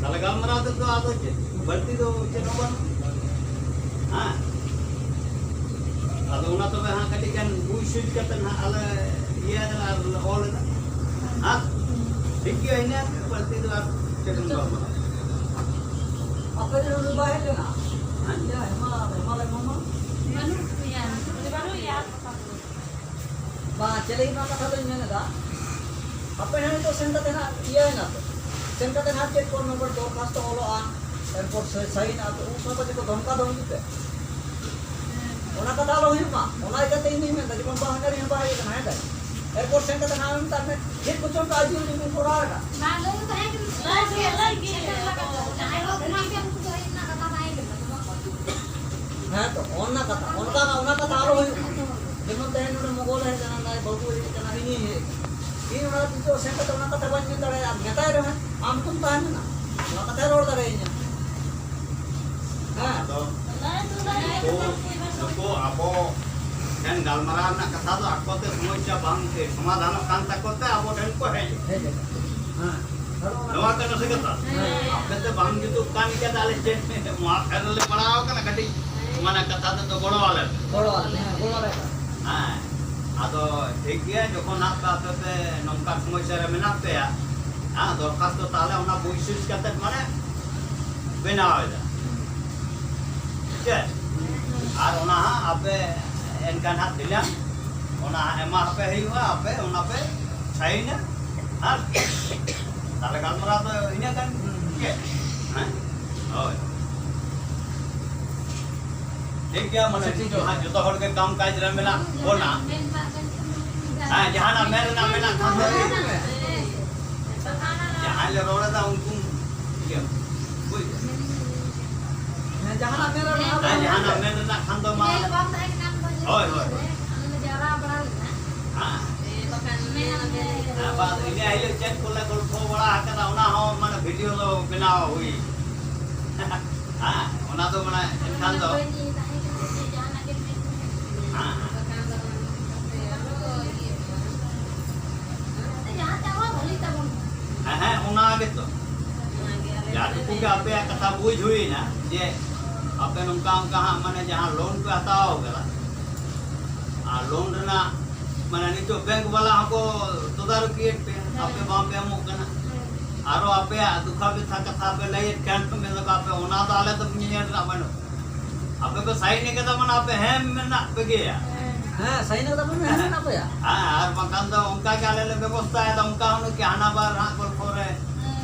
ᱛᱟᱦᱞᱮ ᱜᱟᱞᱢᱟᱨᱟᱣ ᱛᱮᱫᱚ ᱟᱫᱚ ᱪᱮᱫ? ᱵᱟᱹᱲᱛᱤ ᱫᱚ ᱪᱮᱫ ᱦᱚᱸ ᱵᱟᱹᱱᱩᱜ᱾ ᱦᱮᱸ᱾ ᱟᱫᱚ ᱚᱱᱟ ᱛᱚᱵᱮ ᱦᱟᱸᱜ ᱠᱟᱹᱴᱤᱡ ᱜᱟᱱ ᱵᱩᱡᱽ ᱥᱩᱡᱽ ᱠᱟᱛᱮ ᱦᱟᱸᱜ ᱟᱞᱮ ᱤᱭᱟᱹ ᱮᱫᱟ ᱟᱨ ᱞᱮ ᱚᱞ ᱮᱫᱟ᱾ ᱦᱮᱸ? ᱴᱷᱤᱠ ᱜᱮᱭᱟ, ᱤᱱᱟᱹ ᱵᱟᱹᱲᱛᱤ ᱫᱚ ᱟᱨ ᱪᱮᱫ ᱦᱚᱸ ᱵᱟᱝ᱾ ᱟᱯᱮ ᱨᱮᱱ ᱩᱱᱤ ᱵᱟᱭ ᱦᱮᱡ ᱞᱮᱱᱟ? ᱦᱮᱸ? ᱤᱭᱟᱹ, ᱦᱮᱢᱟᱞ, ᱦᱮᱢᱟᱞ ᱦᱮᱢᱵᱨᱚᱢ᱾ ᱵᱟᱹᱱᱩᱜ ᱜᱮᱭᱟ᱾ ᱵᱟᱹᱱᱩᱜ ᱜᱮᱭᱟ᱾ ᱵᱟᱝ, ᱪᱮᱫ ᱞᱟᱹᱜᱤᱫ ᱱᱚᱣᱟ ᱠᱟᱛᱷᱟ ᱫᱚᱧ ᱢᱮᱱ ᱮᱫᱟ, ᱟᱯᱮ ᱦᱚᱸ ᱱᱤᱛᱚᱜ ᱥᱮᱱ ᱠᱟᱛᱮ ᱱᱟᱜ ᱤᱭᱟᱹᱭ ᱱᱟᱯᱮ, ᱥᱮᱱ ᱠᱟᱛᱮ ᱱᱟᱜ ᱪᱮᱫ ᱠᱚ ᱱᱚᱢᱵᱚᱨ ᱫᱚᱨᱠᱷᱟᱥᱛᱚ ᱚᱞᱚᱜᱼᱟ, ᱮᱨᱯᱚᱨ ᱥᱟᱹ-, ᱥᱟᱭᱤᱱ ᱟᱯᱮ, ᱩᱱ ᱥᱚᱢᱚᱭ ᱠᱚ ᱪᱮᱫ ᱠᱚ ᱫᱷᱚᱢᱠᱟ ᱫᱷᱚᱢᱠᱤ ᱯᱮ, ᱚᱱᱟ ᱠᱟᱛᱷᱟ ᱟᱞᱚ ᱦᱩᱭᱩᱜ ᱢᱟ, ᱚᱱᱟ ᱤᱭᱠᱟᱹᱛᱮ ᱤᱧ ᱫᱩᱧ ᱢᱮᱱ ᱮᱫᱟ, ᱡᱮᱢᱚᱱ ᱵᱟᱝ ᱦᱟᱱᱮ ᱨᱮᱦᱚᱸ ᱵᱟᱭ ᱦᱮᱡ ᱟᱠᱟᱱᱟ, ᱦᱮᱸ ᱫᱟᱹᱭ? ᱮᱨᱯᱚᱨ ᱥᱮᱱ ᱠᱟᱛᱮ ᱱᱟᱜ ᱢᱮᱛᱟᱜ ᱢᱮ, ᱪᱮᱫ ᱠᱚᱪᱚᱝ ᱠᱚ ᱟᱹᱡᱤᱵ ᱟᱹᱡᱤᱵ ᱠᱚ ᱠᱚᱨᱟᱣ ᱮᱫᱟ᱾ ᱵᱟᱝ, ᱞᱟᱹᱭ ᱫᱚ ᱛᱟᱦᱮᱸ ᱠᱟᱱᱟ, ᱞᱟᱹᱭ ᱜᱮ, ᱞᱟᱹᱭ ᱜᱮ᱾ ᱡᱟᱦᱟᱸᱭ ᱠᱚ ᱠᱩᱞᱤ ᱠᱟᱱ ᱩᱱᱠᱩ ᱫᱚ ᱦᱮᱡ ᱨᱮᱱᱟᱜ ᱠᱟᱛᱷᱟ ᱛᱟᱦᱮᱸ ᱠᱟᱱᱟ᱾ ᱦᱮᱸ ᱛᱚ, ᱚᱱᱟ ᱠᱟᱛᱷᱟ, ᱚᱱᱠᱟ, ᱚᱱᱟ ᱠᱟᱛᱷᱟ ᱟᱞᱚ ᱦᱩᱭᱩᱜ ᱢᱟ᱾ ᱡᱮᱢᱚᱱ ᱛᱮᱦᱮᱧ ᱱᱚᱰᱮ ᱢᱚᱜᱚᱞᱮ ᱦᱮᱡ ᱞᱮᱱᱟ, ᱱᱟᱭ ᱵᱟᱹᱵᱩ ᱦᱮᱡ ᱟᱠᱟᱱᱟ, ᱤᱧᱤᱧ ᱦᱮᱡ ᱟᱠᱟᱱᱟ᱾ ᱤᱧ ᱚᱱᱟ ᱱᱤᱛᱚᱜ ᱥᱮᱱ ᱠᱟᱛᱮ ᱚᱱᱟ ᱠᱟᱛᱷᱟ ᱵᱟᱹᱧ ᱢᱮᱱ ᱫᱟᱲᱮᱭᱟᱜᱼᱟ, ᱢᱮᱛᱟᱭ ᱨᱮᱦᱚᱸ ᱟᱢ ᱛᱚᱢ ᱛᱟᱦᱮᱱ ᱠᱟᱱᱟ, ᱚᱱᱟ ᱠᱟᱛᱷᱟᱭ ᱨᱚᱲ ᱫᱟᱲᱮᱭᱟᱹᱧᱟ᱾ ᱱᱩᱠᱩ ᱟᱵᱚ ᱴᱷᱮᱱ ᱜᱟᱞᱢᱟᱨᱟᱣ ᱨᱮᱱᱟᱜ ᱠᱟᱛᱷᱟ ᱫᱚ ᱟᱠᱚ ᱛᱮ ᱥᱚᱢᱚᱥᱥᱟ ᱵᱟᱝ ᱛᱮ ᱥᱚᱢᱟᱫᱷᱟᱱᱚᱜ ᱠᱟᱱ ᱛᱟᱠᱚ ᱛᱮ ᱟᱵᱚ ᱴᱷᱮᱱ ᱠᱚ ᱦᱮᱡ ᱮᱱᱟ᱾ ᱦᱮᱸ᱾ ᱱᱚᱣᱟ ᱠᱟᱱᱟ ᱥᱮ ᱠᱟᱛᱷᱟ? ᱦᱮᱸ᱾ ᱟᱯᱮ ᱛᱮ ᱵᱟᱝ ᱡᱩᱛᱩᱜ ᱠᱟᱱ ᱜᱮᱭᱟ, ᱛᱟᱦᱞᱮ ᱪᱮᱫ ᱢᱟ ᱯᱷᱮᱨ ᱞᱮ ᱯᱟᱲᱟᱣ ᱠᱟᱱᱟ, ᱠᱟᱹᱴᱤᱡ ᱢᱟᱱᱮ ᱠᱟᱛᱷᱟ ᱛᱮᱫᱚ ᱜᱚᱲᱚ ᱟᱞᱮ ᱯᱮ᱾ ᱜᱚᱲᱚ ᱟᱞᱮ, ᱦᱮᱸ, ᱜᱚᱲᱚ ᱟᱞᱮ ᱯᱮ᱾ ᱦᱮᱸ, ᱟᱫᱚ ᱴᱷᱤᱠ ᱜᱮᱭᱟ, ᱡᱚᱠᱷᱚᱱ ᱦᱟᱸᱜ ᱯᱮ ᱟᱯᱮ ᱯᱮ ᱱᱚᱝᱠᱟ ᱥᱚᱢᱚᱥᱥᱟ ᱨᱮ ᱢᱮᱱᱟᱜ ᱯᱮᱭᱟ, ᱦᱮᱸ, ᱫᱚᱨᱠᱷᱟᱥᱛᱚ ᱛᱟᱦᱞᱮ ᱚᱱᱟ ᱵᱳᱭ ᱥᱤᱥ ᱠᱟᱛᱮ ᱢᱟᱱᱮ ᱵᱮᱱᱟᱣ ᱮᱫᱟ᱾ ᱪᱮᱫ? ᱟᱨ ᱚᱱᱟ ᱦᱟᱸᱜ ᱟᱯᱮ ᱮᱱᱠᱷᱟᱱ ᱦᱟᱸᱜ ᱫᱷᱤᱱᱟᱹᱝ ᱚᱱᱟ ᱦᱟᱸᱜ ᱮᱢᱟ ᱦᱟᱯᱮ ᱦᱩᱭᱩᱜᱼᱟ, ᱟᱯᱮ ᱚᱱᱟ ᱯᱮ ᱥᱟᱭᱤᱱᱟ᱾ ᱟᱨ ᱛᱟᱦᱞᱮ ᱜᱟᱞᱢᱟᱨᱟᱣ ᱫᱚ ᱤᱱᱟᱹ ᱠᱟᱱ ᱜᱮ᱾ ᱦᱮᱸ? ᱦᱳᱭ᱾ ᱴᱷᱤᱠ ᱜᱮᱭᱟ, ᱢᱟᱱᱮ ᱟᱪᱪᱷᱟ, ᱴᱷᱤᱠ ᱜᱮᱭᱟ᱾ ᱱᱤᱛᱚᱜ ᱦᱟᱸᱜ ᱡᱚᱛᱚ ᱦᱚᱲ ᱜᱮ ᱠᱟᱢ ᱠᱟᱡᱽ ᱨᱮ ᱢᱮᱱᱟᱜ ᱵᱚᱱᱟ᱾ ᱦᱮᱸ, ᱡᱟᱦᱟᱱᱟᱜ ᱢᱮᱱ ᱨᱮᱱᱟᱜ ᱢᱮᱱᱟᱜ ᱠᱷᱟᱱ ᱫᱚ ᱡᱟᱦᱟᱸᱭ ᱞᱮ ᱨᱚᱲ ᱮᱫᱟ ᱩᱱᱠᱩ ᱤᱭᱟᱹ, ᱵᱩᱡᱽ ᱫᱟ? ᱦᱮᱸ, ᱡᱟᱦᱟᱱᱟᱜ ᱢᱮᱱ ᱨᱮᱱᱟᱜ ᱦᱮᱸ, ᱡᱟᱦᱟᱱᱟᱜ ᱢᱮᱱ ᱨᱮᱱᱟᱜ ᱠᱷᱟᱱ ᱫᱚ ᱢᱟ᱾ ᱦᱳᱭ, ᱦᱳᱭ, ᱦᱳᱭ᱾ ᱦᱮᱸ᱾ ᱦᱮᱸ, ᱵᱟᱝ, ᱤᱱᱟᱹ ᱦᱤᱞᱳᱜ ᱪᱮᱫ ᱠᱚᱞᱮ ᱜᱚᱞᱯᱷᱚ ᱵᱟᱲᱟ ᱟᱠᱟᱫᱟ, ᱚᱱᱟ ᱦᱚᱸ ᱢᱟᱱᱮ ᱵᱷᱤᱰᱤᱭᱳ ᱫᱚ ᱵᱮᱱᱟᱣ ᱦᱩᱭ᱾ ᱦᱮᱸ, ᱚᱱᱟ ᱫᱚ ᱢᱟᱱᱮ ᱮᱱᱠᱷᱟᱱ ᱫᱚ᱾ ᱦᱮᱸ, ᱦᱮᱸ᱾ ᱦᱮᱸ, ᱦᱮᱸ, ᱚᱱᱟ ᱜᱮᱛᱚ᱾ ᱡᱟ ᱴᱩᱠᱩ ᱜᱮ ᱟᱯᱮᱭᱟᱜ ᱠᱟᱛᱷᱟ ᱵᱩᱡᱽ ᱦᱩᱭᱱᱟ ᱡᱮ ᱟᱯᱮ ᱱᱚᱝᱠᱟ ᱚᱱᱠᱟ ᱦᱟᱸᱜ ᱢᱟᱱᱮ ᱡᱟᱦᱟᱸ ᱞᱳᱱ ᱯᱮ ᱦᱟᱛᱟᱣ ᱠᱟᱫᱟ, ᱟᱨ ᱞᱳᱱ ᱨᱮᱱᱟᱜ ᱢᱟᱱᱮ ᱱᱤᱛᱚᱜ ᱵᱮᱝᱠ ᱵᱟᱞᱟ ᱦᱚᱸᱠᱚ ᱛᱚᱫᱟᱨᱚᱠᱤᱭᱮᱫ ᱯᱮᱭᱟ, ᱦᱮᱸ᱾ ᱟᱯᱮ ᱵᱟᱝ ᱯᱮ ᱮᱢᱚᱜ ᱠᱟᱱᱟ᱾ ᱦᱮᱸ᱾ ᱟᱨᱚ ᱟᱯᱮᱭᱟᱜ ᱫᱩᱠᱷᱟ ᱵᱮᱛᱷᱟ ᱠᱟᱛᱷᱟ ᱯᱮ ᱞᱟᱹᱭᱮᱫ ᱠᱟᱱ ᱢᱮᱱ ᱫᱚ ᱟᱯᱮ ᱚᱱᱟ ᱫᱚ ᱟᱞᱮ ᱫᱚ ᱧᱮᱧᱮᱞ ᱨᱮᱱᱟᱜ ᱵᱟᱹᱱᱩᱜ᱾ ᱟᱯᱮ ᱯᱮ ᱥᱟᱭᱤᱱ ᱠᱟᱫᱟ ᱢᱟᱱᱮ ᱟᱯᱮ ᱦᱮᱸ ᱢᱮᱱᱟᱜ ᱯᱮ ᱜᱮᱭᱟ᱾ ᱦᱮᱸ, ᱥᱟᱭᱤᱱ ᱠᱟᱫᱟ ᱵᱚᱱ, ᱦᱮᱸ ᱢᱮᱱᱟᱜ ᱯᱮᱭᱟ᱾ ᱦᱮᱸ, ᱟᱨ ᱵᱟᱝᱠᱷᱟᱱ ᱫᱚ ᱚᱱᱠᱟ ᱜᱮ ᱟᱞᱮ ᱞᱮ ᱵᱮᱵᱚᱥᱛᱷᱟᱭᱮᱫᱟ, ᱚᱱᱠᱟ ᱦᱚᱸ ᱱᱩᱠᱤ ᱦᱟᱱᱟ ᱵᱟᱨ ᱦᱟᱸᱜ ᱜᱚᱞᱯᱷᱚ ᱨᱮ᱾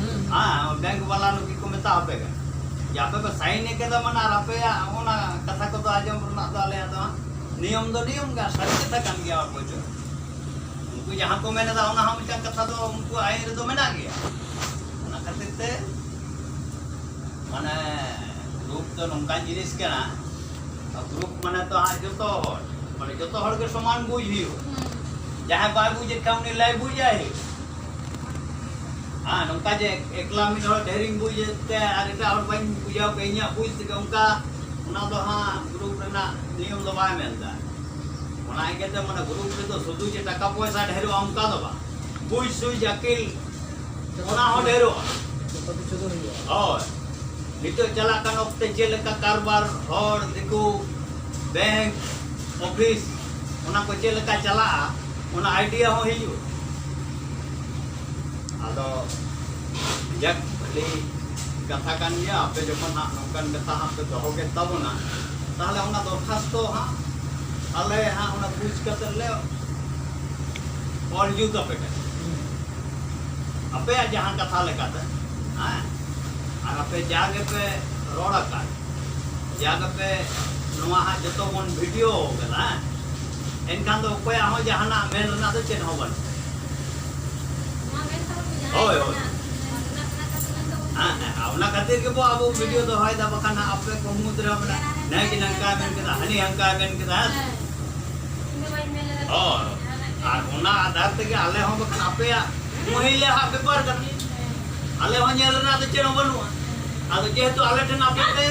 ᱦᱮᱸ᱾ ᱦᱮᱸ, ᱵᱮᱝᱠ ᱵᱟᱞᱟ ᱱᱩᱠᱤ ᱠᱚ ᱢᱮᱛᱟ ᱟᱯᱮ ᱠᱟᱱᱟ ᱡᱮ ᱟᱯᱮ ᱯᱮ ᱥᱟᱭᱤᱱ ᱠᱟᱫᱟ ᱢᱟᱱᱮ ᱟᱨ ᱟᱯᱮᱭᱟᱜ ᱚᱱᱟ ᱠᱟᱛᱷᱟ ᱠᱚᱫᱚ ᱟᱸᱡᱚᱢ ᱨᱮᱱᱟᱜ ᱫᱚ ᱟᱞᱮᱭᱟᱜ ᱫᱚ ᱦᱟᱸᱜ ᱱᱤᱭᱚᱢ ᱫᱚ ᱱᱤᱭᱚᱢ ᱜᱮ, ᱥᱟᱹᱨᱤ ᱠᱟᱛᱷᱟ ᱠᱟᱱ ᱜᱮᱭᱟ ᱚᱵᱚᱥᱥᱳᱭ᱾ ᱩᱱᱠᱩ ᱡᱟᱦᱟᱸ ᱠᱚ ᱢᱮᱱ ᱮᱫᱟ ᱚᱱᱟ ᱦᱚᱸ ᱢᱤᱫᱴᱟᱝ ᱠᱟᱛᱷᱟ ᱫᱚ ᱩᱱᱠᱩ ᱟᱭᱤᱱ ᱨᱮᱫᱚ ᱢᱮᱱᱟᱜ ᱜᱮᱭᱟ᱾ ᱚᱱᱟ ᱠᱷᱟᱹᱛᱤᱨ ᱛᱮ ᱢᱟᱱᱮ ᱜᱨᱩᱯ ᱫᱚ ᱱᱚᱝᱠᱟᱱ ᱡᱤᱱᱤᱥ ᱠᱟᱱᱟ, ᱜᱨᱩᱯ ᱢᱟᱱᱮ ᱛᱚ ᱦᱟᱸᱜ ᱡᱚᱛᱚ ᱦᱚᱲ, ᱢᱟᱱᱮ ᱡᱚᱛᱚ ᱦᱚᱲ ᱜᱮ ᱥᱚᱢᱟᱱ ᱵᱩᱡᱽ ᱦᱩᱭᱩᱜᱼᱟ᱾ ᱦᱩᱸ᱾ ᱡᱟᱦᱟᱸᱭ ᱵᱟᱭ ᱵᱩᱡᱮᱫ ᱠᱷᱟᱱ ᱩᱱᱤ ᱞᱟᱹᱭ ᱵᱩᱡᱟᱭ ᱦᱩᱭᱩᱜᱼᱟ᱾ ᱦᱮᱸ, ᱱᱚᱝᱠᱟ ᱡᱮ ᱮᱠᱞᱟ ᱢᱤᱫ ᱦᱚᱲ ᱰᱷᱮᱨᱤᱧ ᱵᱩᱡᱮᱫ ᱛᱮ ᱟᱨ ᱮᱴᱟᱜ ᱦᱚᱲ ᱵᱟᱹᱧ ᱵᱩᱡᱷᱟᱹᱣ ᱠᱚᱣᱟ, ᱤᱧᱟᱹᱜ ᱵᱩᱡᱽ ᱛᱮᱜᱮ ᱚᱱᱠᱟ ᱚᱱᱟ ᱫᱚ ᱦᱟᱸᱜ ᱜᱨᱩᱯ ᱨᱮᱱᱟᱜ ᱱᱤᱭᱚᱢ ᱫᱚ ᱵᱟᱭ ᱢᱮᱱ ᱮᱫᱟ᱾ ᱚᱱᱟ ᱤᱭᱠᱟᱹᱛᱮ ᱢᱟᱱᱮ ᱜᱨᱩᱯ ᱨᱮᱫᱚ ᱥᱩᱫᱷᱩ ᱡᱮ ᱴᱟᱠᱟ ᱯᱚᱭᱥᱟ ᱰᱷᱮᱨᱚᱜᱼᱟ ᱚᱱᱠᱟ ᱫᱚ ᱵᱟᱝ, ᱵᱩᱡᱽ ᱥᱩᱡᱽ ᱟᱹᱠᱤᱞ ᱚᱱᱟ ᱦᱚᱸ ᱰᱷᱮᱨᱚᱜᱼᱟ᱾ ᱡᱚᱛᱚ ᱠᱤᱪᱷᱩ ᱜᱮ ᱦᱩᱭᱩᱜᱼᱟ᱾ ᱦᱳᱭ, ᱱᱤᱛᱚᱜ ᱪᱟᱞᱟᱜ ᱠᱟᱱ ᱚᱠᱛᱮ ᱪᱮᱫ ᱞᱮᱠᱟ ᱠᱟᱨᱵᱟᱨ, ᱦᱚᱲ, ᱫᱤᱠᱩ, ᱵᱮᱝᱠ, ᱚᱯᱷᱤᱥ, ᱚᱱᱟ ᱠᱚ ᱪᱮᱫ ᱞᱮᱠᱟ ᱪᱟᱞᱟᱜᱼᱟ, ᱚᱱᱟ ᱟᱭᱰᱤᱭᱟ ᱦᱚᱸ ᱦᱤᱡᱩᱜᱼᱟ᱾ ᱟᱫᱚ ᱡᱟᱠ, ᱵᱷᱟᱹᱞᱤ ᱠᱟᱛᱷᱟ ᱠᱟᱱ ᱜᱮᱭᱟ᱾ ᱟᱯᱮ ᱡᱚᱠᱷᱚᱱ ᱦᱟᱸᱜ ᱱᱚᱝᱠᱟᱱ ᱠᱟᱛᱷᱟ ᱦᱟᱸᱜ ᱯᱮ ᱫᱚᱦᱚ ᱠᱮᱫ ᱛᱟᱵᱚᱱᱟ, ᱛᱟᱦᱚᱞᱮ ᱚᱱᱟ ᱫᱚᱨᱠᱷᱟᱥᱛᱚ ᱦᱟᱸᱜ ᱟᱞᱮ ᱦᱟᱸᱜ ᱚᱱᱟ ᱵᱩᱡᱽ ᱠᱟᱛᱮ ᱞᱮ ᱚᱞ ᱡᱩᱛ ᱟᱯᱮ ᱠᱟᱱᱟ, ᱟᱯᱮᱭᱟᱜ ᱡᱟᱦᱟᱸ ᱠᱟᱛᱷᱟ ᱞᱮᱠᱟᱛᱮ᱾ ᱦᱮᱸ, ᱟᱨ ᱟᱯᱮ ᱡᱟ ᱜᱮᱯᱮ ᱨᱚᱲ ᱟᱠᱟᱫ, ᱡᱟ ᱜᱮᱯᱮ ᱱᱚᱣᱟ ᱦᱟᱸᱜ ᱡᱚᱛᱚ ᱵᱚᱱ ᱵᱷᱤᱰᱤᱭᱳ ᱠᱟᱫᱟ, ᱦᱮᱸ, ᱮᱱᱠᱷᱟᱱ ᱫᱚ ᱚᱠᱚᱭᱟᱜ ᱦᱚᱸ ᱡᱟᱦᱟᱱᱟᱜ ᱢᱮᱱ ᱨᱮᱱᱟᱜ ᱫᱚ ᱪᱮᱫ ᱦᱚᱸ ᱵᱟᱹᱱᱩᱜᱼᱟ᱾ ᱦᱳᱭ, ᱦᱳᱭ᱾ ᱦᱮᱸ, ᱦᱮᱸ, ᱚᱱᱟ ᱠᱷᱟᱹᱛᱤᱨ ᱜᱮᱵᱚ ᱟᱵᱚ ᱵᱷᱤᱰᱤᱭᱳ ᱫᱚᱦᱚᱭᱮᱫᱟ, ᱵᱟᱠᱷᱟᱱ ᱦᱟᱸᱜ ᱟᱯᱮ ᱠᱚ ᱢᱩᱫᱽ ᱨᱮ ᱢᱟᱱᱮ ᱱᱟᱭ ᱜᱮ ᱱᱟᱝᱠᱟᱭ ᱢᱮᱱ ᱠᱮᱫᱟ, ᱦᱟᱹᱱᱤ ᱦᱟᱝᱠᱟᱭ ᱢᱮᱱ ᱠᱮᱫᱟ, ᱦᱮᱸ ᱥᱮ? ᱦᱳᱭ᱾ ᱟᱨ ᱚᱱᱟ ᱟᱫᱷᱟᱨ ᱛᱮᱜᱮ ᱟᱞᱮ ᱦᱚᱸ ᱵᱟᱠᱷᱟᱱ ᱟᱯᱮᱭᱟᱜ ᱢᱚᱦᱤᱞᱟ ᱦᱟᱸᱜ ᱵᱮᱯᱟᱨ ᱠᱟᱱᱟ᱾ ᱟᱞᱮ ᱦᱚᱸ ᱧᱮᱞ ᱨᱮᱱᱟᱜ ᱫᱚ ᱪᱮᱫ ᱦᱚᱸ ᱵᱟᱹᱱᱩᱜᱼᱟ᱾ ᱟᱫᱚ ᱡᱮᱦᱮᱛᱩ ᱟᱞᱮ ᱴᱷᱮᱱ ᱟᱯᱮ ᱯᱮ,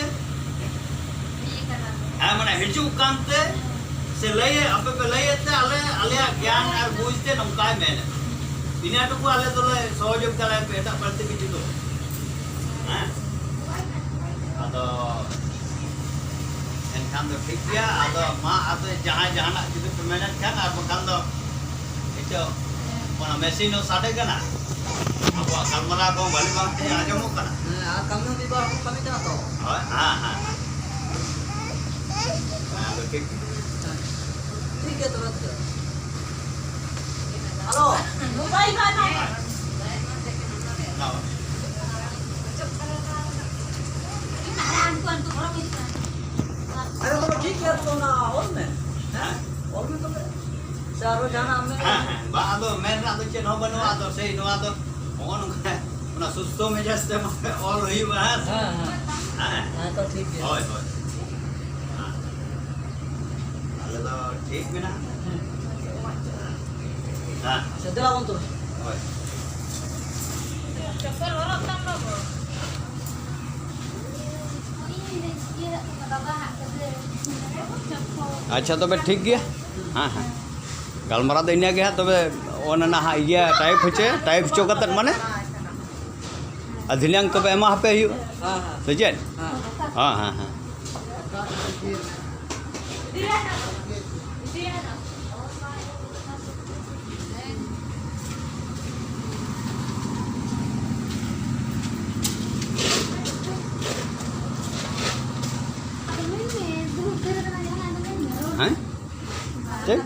ᱦᱮᱸ, ᱢᱟᱱᱮ ᱦᱤᱡᱩᱜ ᱠᱟᱱᱛᱮ ᱥᱮ ᱞᱟᱹᱭ, ᱟᱯᱮ ᱯᱮ ᱞᱟᱹᱭᱮᱫ ᱛᱮ ᱟᱞᱮ ᱟᱞᱮᱭᱟᱜ ᱜᱮᱭᱟᱱ ᱟᱨ ᱵᱩᱡᱽ ᱛᱮ ᱱᱚᱝᱠᱟᱭ ᱢᱮᱱᱮᱫ᱾ ᱤᱱᱟᱹ ᱴᱩᱠᱩ ᱟᱞᱮ ᱫᱚᱞᱮ ᱥᱚᱦᱚᱡᱳᱜᱤᱛᱟ ᱟᱯᱮ, ᱮᱴᱟᱜ ᱵᱟᱹᱲᱛᱤ ᱠᱤᱪᱷᱩ ᱫᱚ ᱵᱟᱝ᱾ ᱦᱮᱸ? ᱟᱫᱚ ᱮᱱᱠᱷᱟᱱ ᱫᱚ ᱴᱷᱤᱠ ᱜᱮᱭᱟ᱾ ᱟᱫᱚ ᱢᱟ, ᱟᱫᱚ ᱡᱟᱦᱟᱸᱭ ᱡᱟᱦᱟᱱᱟᱜ ᱡᱩᱫᱤ ᱯᱮ ᱢᱮᱱᱮᱫ ᱠᱷᱟᱱ, ᱟᱨ ᱵᱟᱠᱷᱟᱱ ᱫᱚ ᱱᱤᱛᱚᱜ ᱚᱱᱟ ᱢᱮᱥᱤᱱ ᱦᱚᱸ ᱥᱟᱰᱮ ᱠᱟᱱᱟ, ᱟᱵᱚᱣᱟᱜ ᱜᱟᱞᱢᱟᱨᱟᱣ ᱠᱚ ᱵᱷᱟᱹᱞᱤ ᱵᱷᱟᱵ ᱛᱮ ᱟᱸᱡᱚᱢᱚᱜ ᱠᱟᱱᱟ᱾ ᱦᱮᱸ, ᱟᱨ ᱠᱟᱹᱢᱤ ᱦᱚᱸ ᱢᱤᱫ ᱵᱟᱨ ᱦᱚᱲ ᱠᱚ ᱠᱟᱹᱢᱤ ᱠᱟᱱᱟ ᱛᱚ᱾ ᱦᱳᱭ, ᱦᱮᱸ, ᱦᱮᱸ᱾ ᱦᱮᱸ, ᱟᱫᱚ ᱴᱷᱤᱠ᱾ ᱴᱷᱤᱠ ᱜᱮᱭᱟ ᱛᱚᱵᱮ ᱛᱚ᱾ ᱦᱮᱞᱳ᱾ ᱵᱟᱭ, ᱵᱟᱭ, ᱵᱟᱭ᱾ ᱦᱮᱸ᱾ ᱟᱨᱮ ᱛᱚᱵᱮ ᱴᱷᱤᱠ ᱜᱮᱭᱟ, ᱛᱚᱵᱮ ᱚᱱᱟ ᱚᱞ ᱢᱮ᱾ ᱦᱮᱸ? ᱚᱞ ᱢᱮ ᱛᱚᱵᱮ᱾ ᱥᱮ ᱟᱨᱚ ᱡᱟᱦᱟᱱᱟᱜ ᱮᱢ ᱢᱮᱱᱟ? ᱦᱮᱸ, ᱦᱮᱸ᱾ ᱵᱟᱝ, ᱟᱫᱚ ᱢᱮᱱ ᱨᱮᱱᱟᱜ ᱫᱚ ᱪᱮᱫ ᱦᱚᱸ ᱵᱟᱹᱱᱩᱜᱼᱟ᱾ ᱟᱫᱚ ᱥᱮᱭ ᱱᱚᱣᱟ ᱫᱚ ᱱᱚᱜᱼᱚ ᱱᱚᱝᱠᱟ, ᱚᱱᱟ ᱥᱩᱥᱛᱷᱚ ᱢᱮᱡᱟᱡᱽ ᱛᱮ ᱢᱟᱱᱮ ᱚᱞ ᱦᱩᱭᱩᱜᱼᱟ, ᱦᱮᱸ ᱥᱮ? ᱦᱮᱸ, ᱦᱮᱸ᱾ ᱦᱮᱸ᱾ ᱦᱮᱸ, ᱛᱚ ᱴᱷᱤᱠ ᱜᱮᱭᱟ᱾ ᱦᱳᱭ, ᱦᱳᱭ᱾ ᱦᱮᱸ᱾ ᱟᱞᱮ ᱫᱚ ᱴᱷᱤᱠ ᱢᱮᱱᱟᱜᱼᱟ᱾ ᱦᱮᱸ᱾ ᱦᱮᱸ᱾ ᱥᱮ ᱫᱮᱞᱟ ᱵᱚᱱ ᱛᱚᱵᱮ᱾ ᱦᱳᱭ᱾ ᱪᱚᱯᱯᱚᱞ ᱦᱚᱨᱚᱜ ᱛᱟᱢ ᱵᱟᱹᱵᱩ᱾ ᱟᱪᱪᱷᱟ, ᱛᱚᱵᱮ ᱴᱷᱤᱠ ᱜᱮᱭᱟ᱾ ᱦᱮᱸ, ᱦᱮᱸ, ᱜᱟᱞᱢᱟᱨᱟᱣ ᱫᱚ ᱤᱱᱟᱹ ᱜᱮ ᱦᱟᱸᱜ᱾ ᱛᱚᱵᱮ ᱚᱱᱟ ᱱᱟᱦᱟᱜ ᱤᱭᱟᱹ ᱴᱟᱭᱤᱯ ᱦᱚᱪᱚ, ᱴᱟᱭᱤᱯ ᱦᱚᱪᱚ ᱠᱟᱛᱮᱫ ᱢᱟᱱᱮ ᱟᱨ ᱫᱷᱤᱱᱟᱹᱝ ᱛᱚᱵᱮ ᱮᱢᱟ ᱦᱟᱯᱮ ᱦᱩᱭᱩᱜᱼᱟ᱾ ᱦᱮᱸ, ᱦᱮᱸ᱾ ᱥᱮ ᱪᱮᱫ? ᱦᱮᱸ᱾ ᱦᱮᱸ, ᱦᱮᱸ, ᱦᱮᱸ᱾ ᱦᱮᱸ? ᱪᱮᱫ?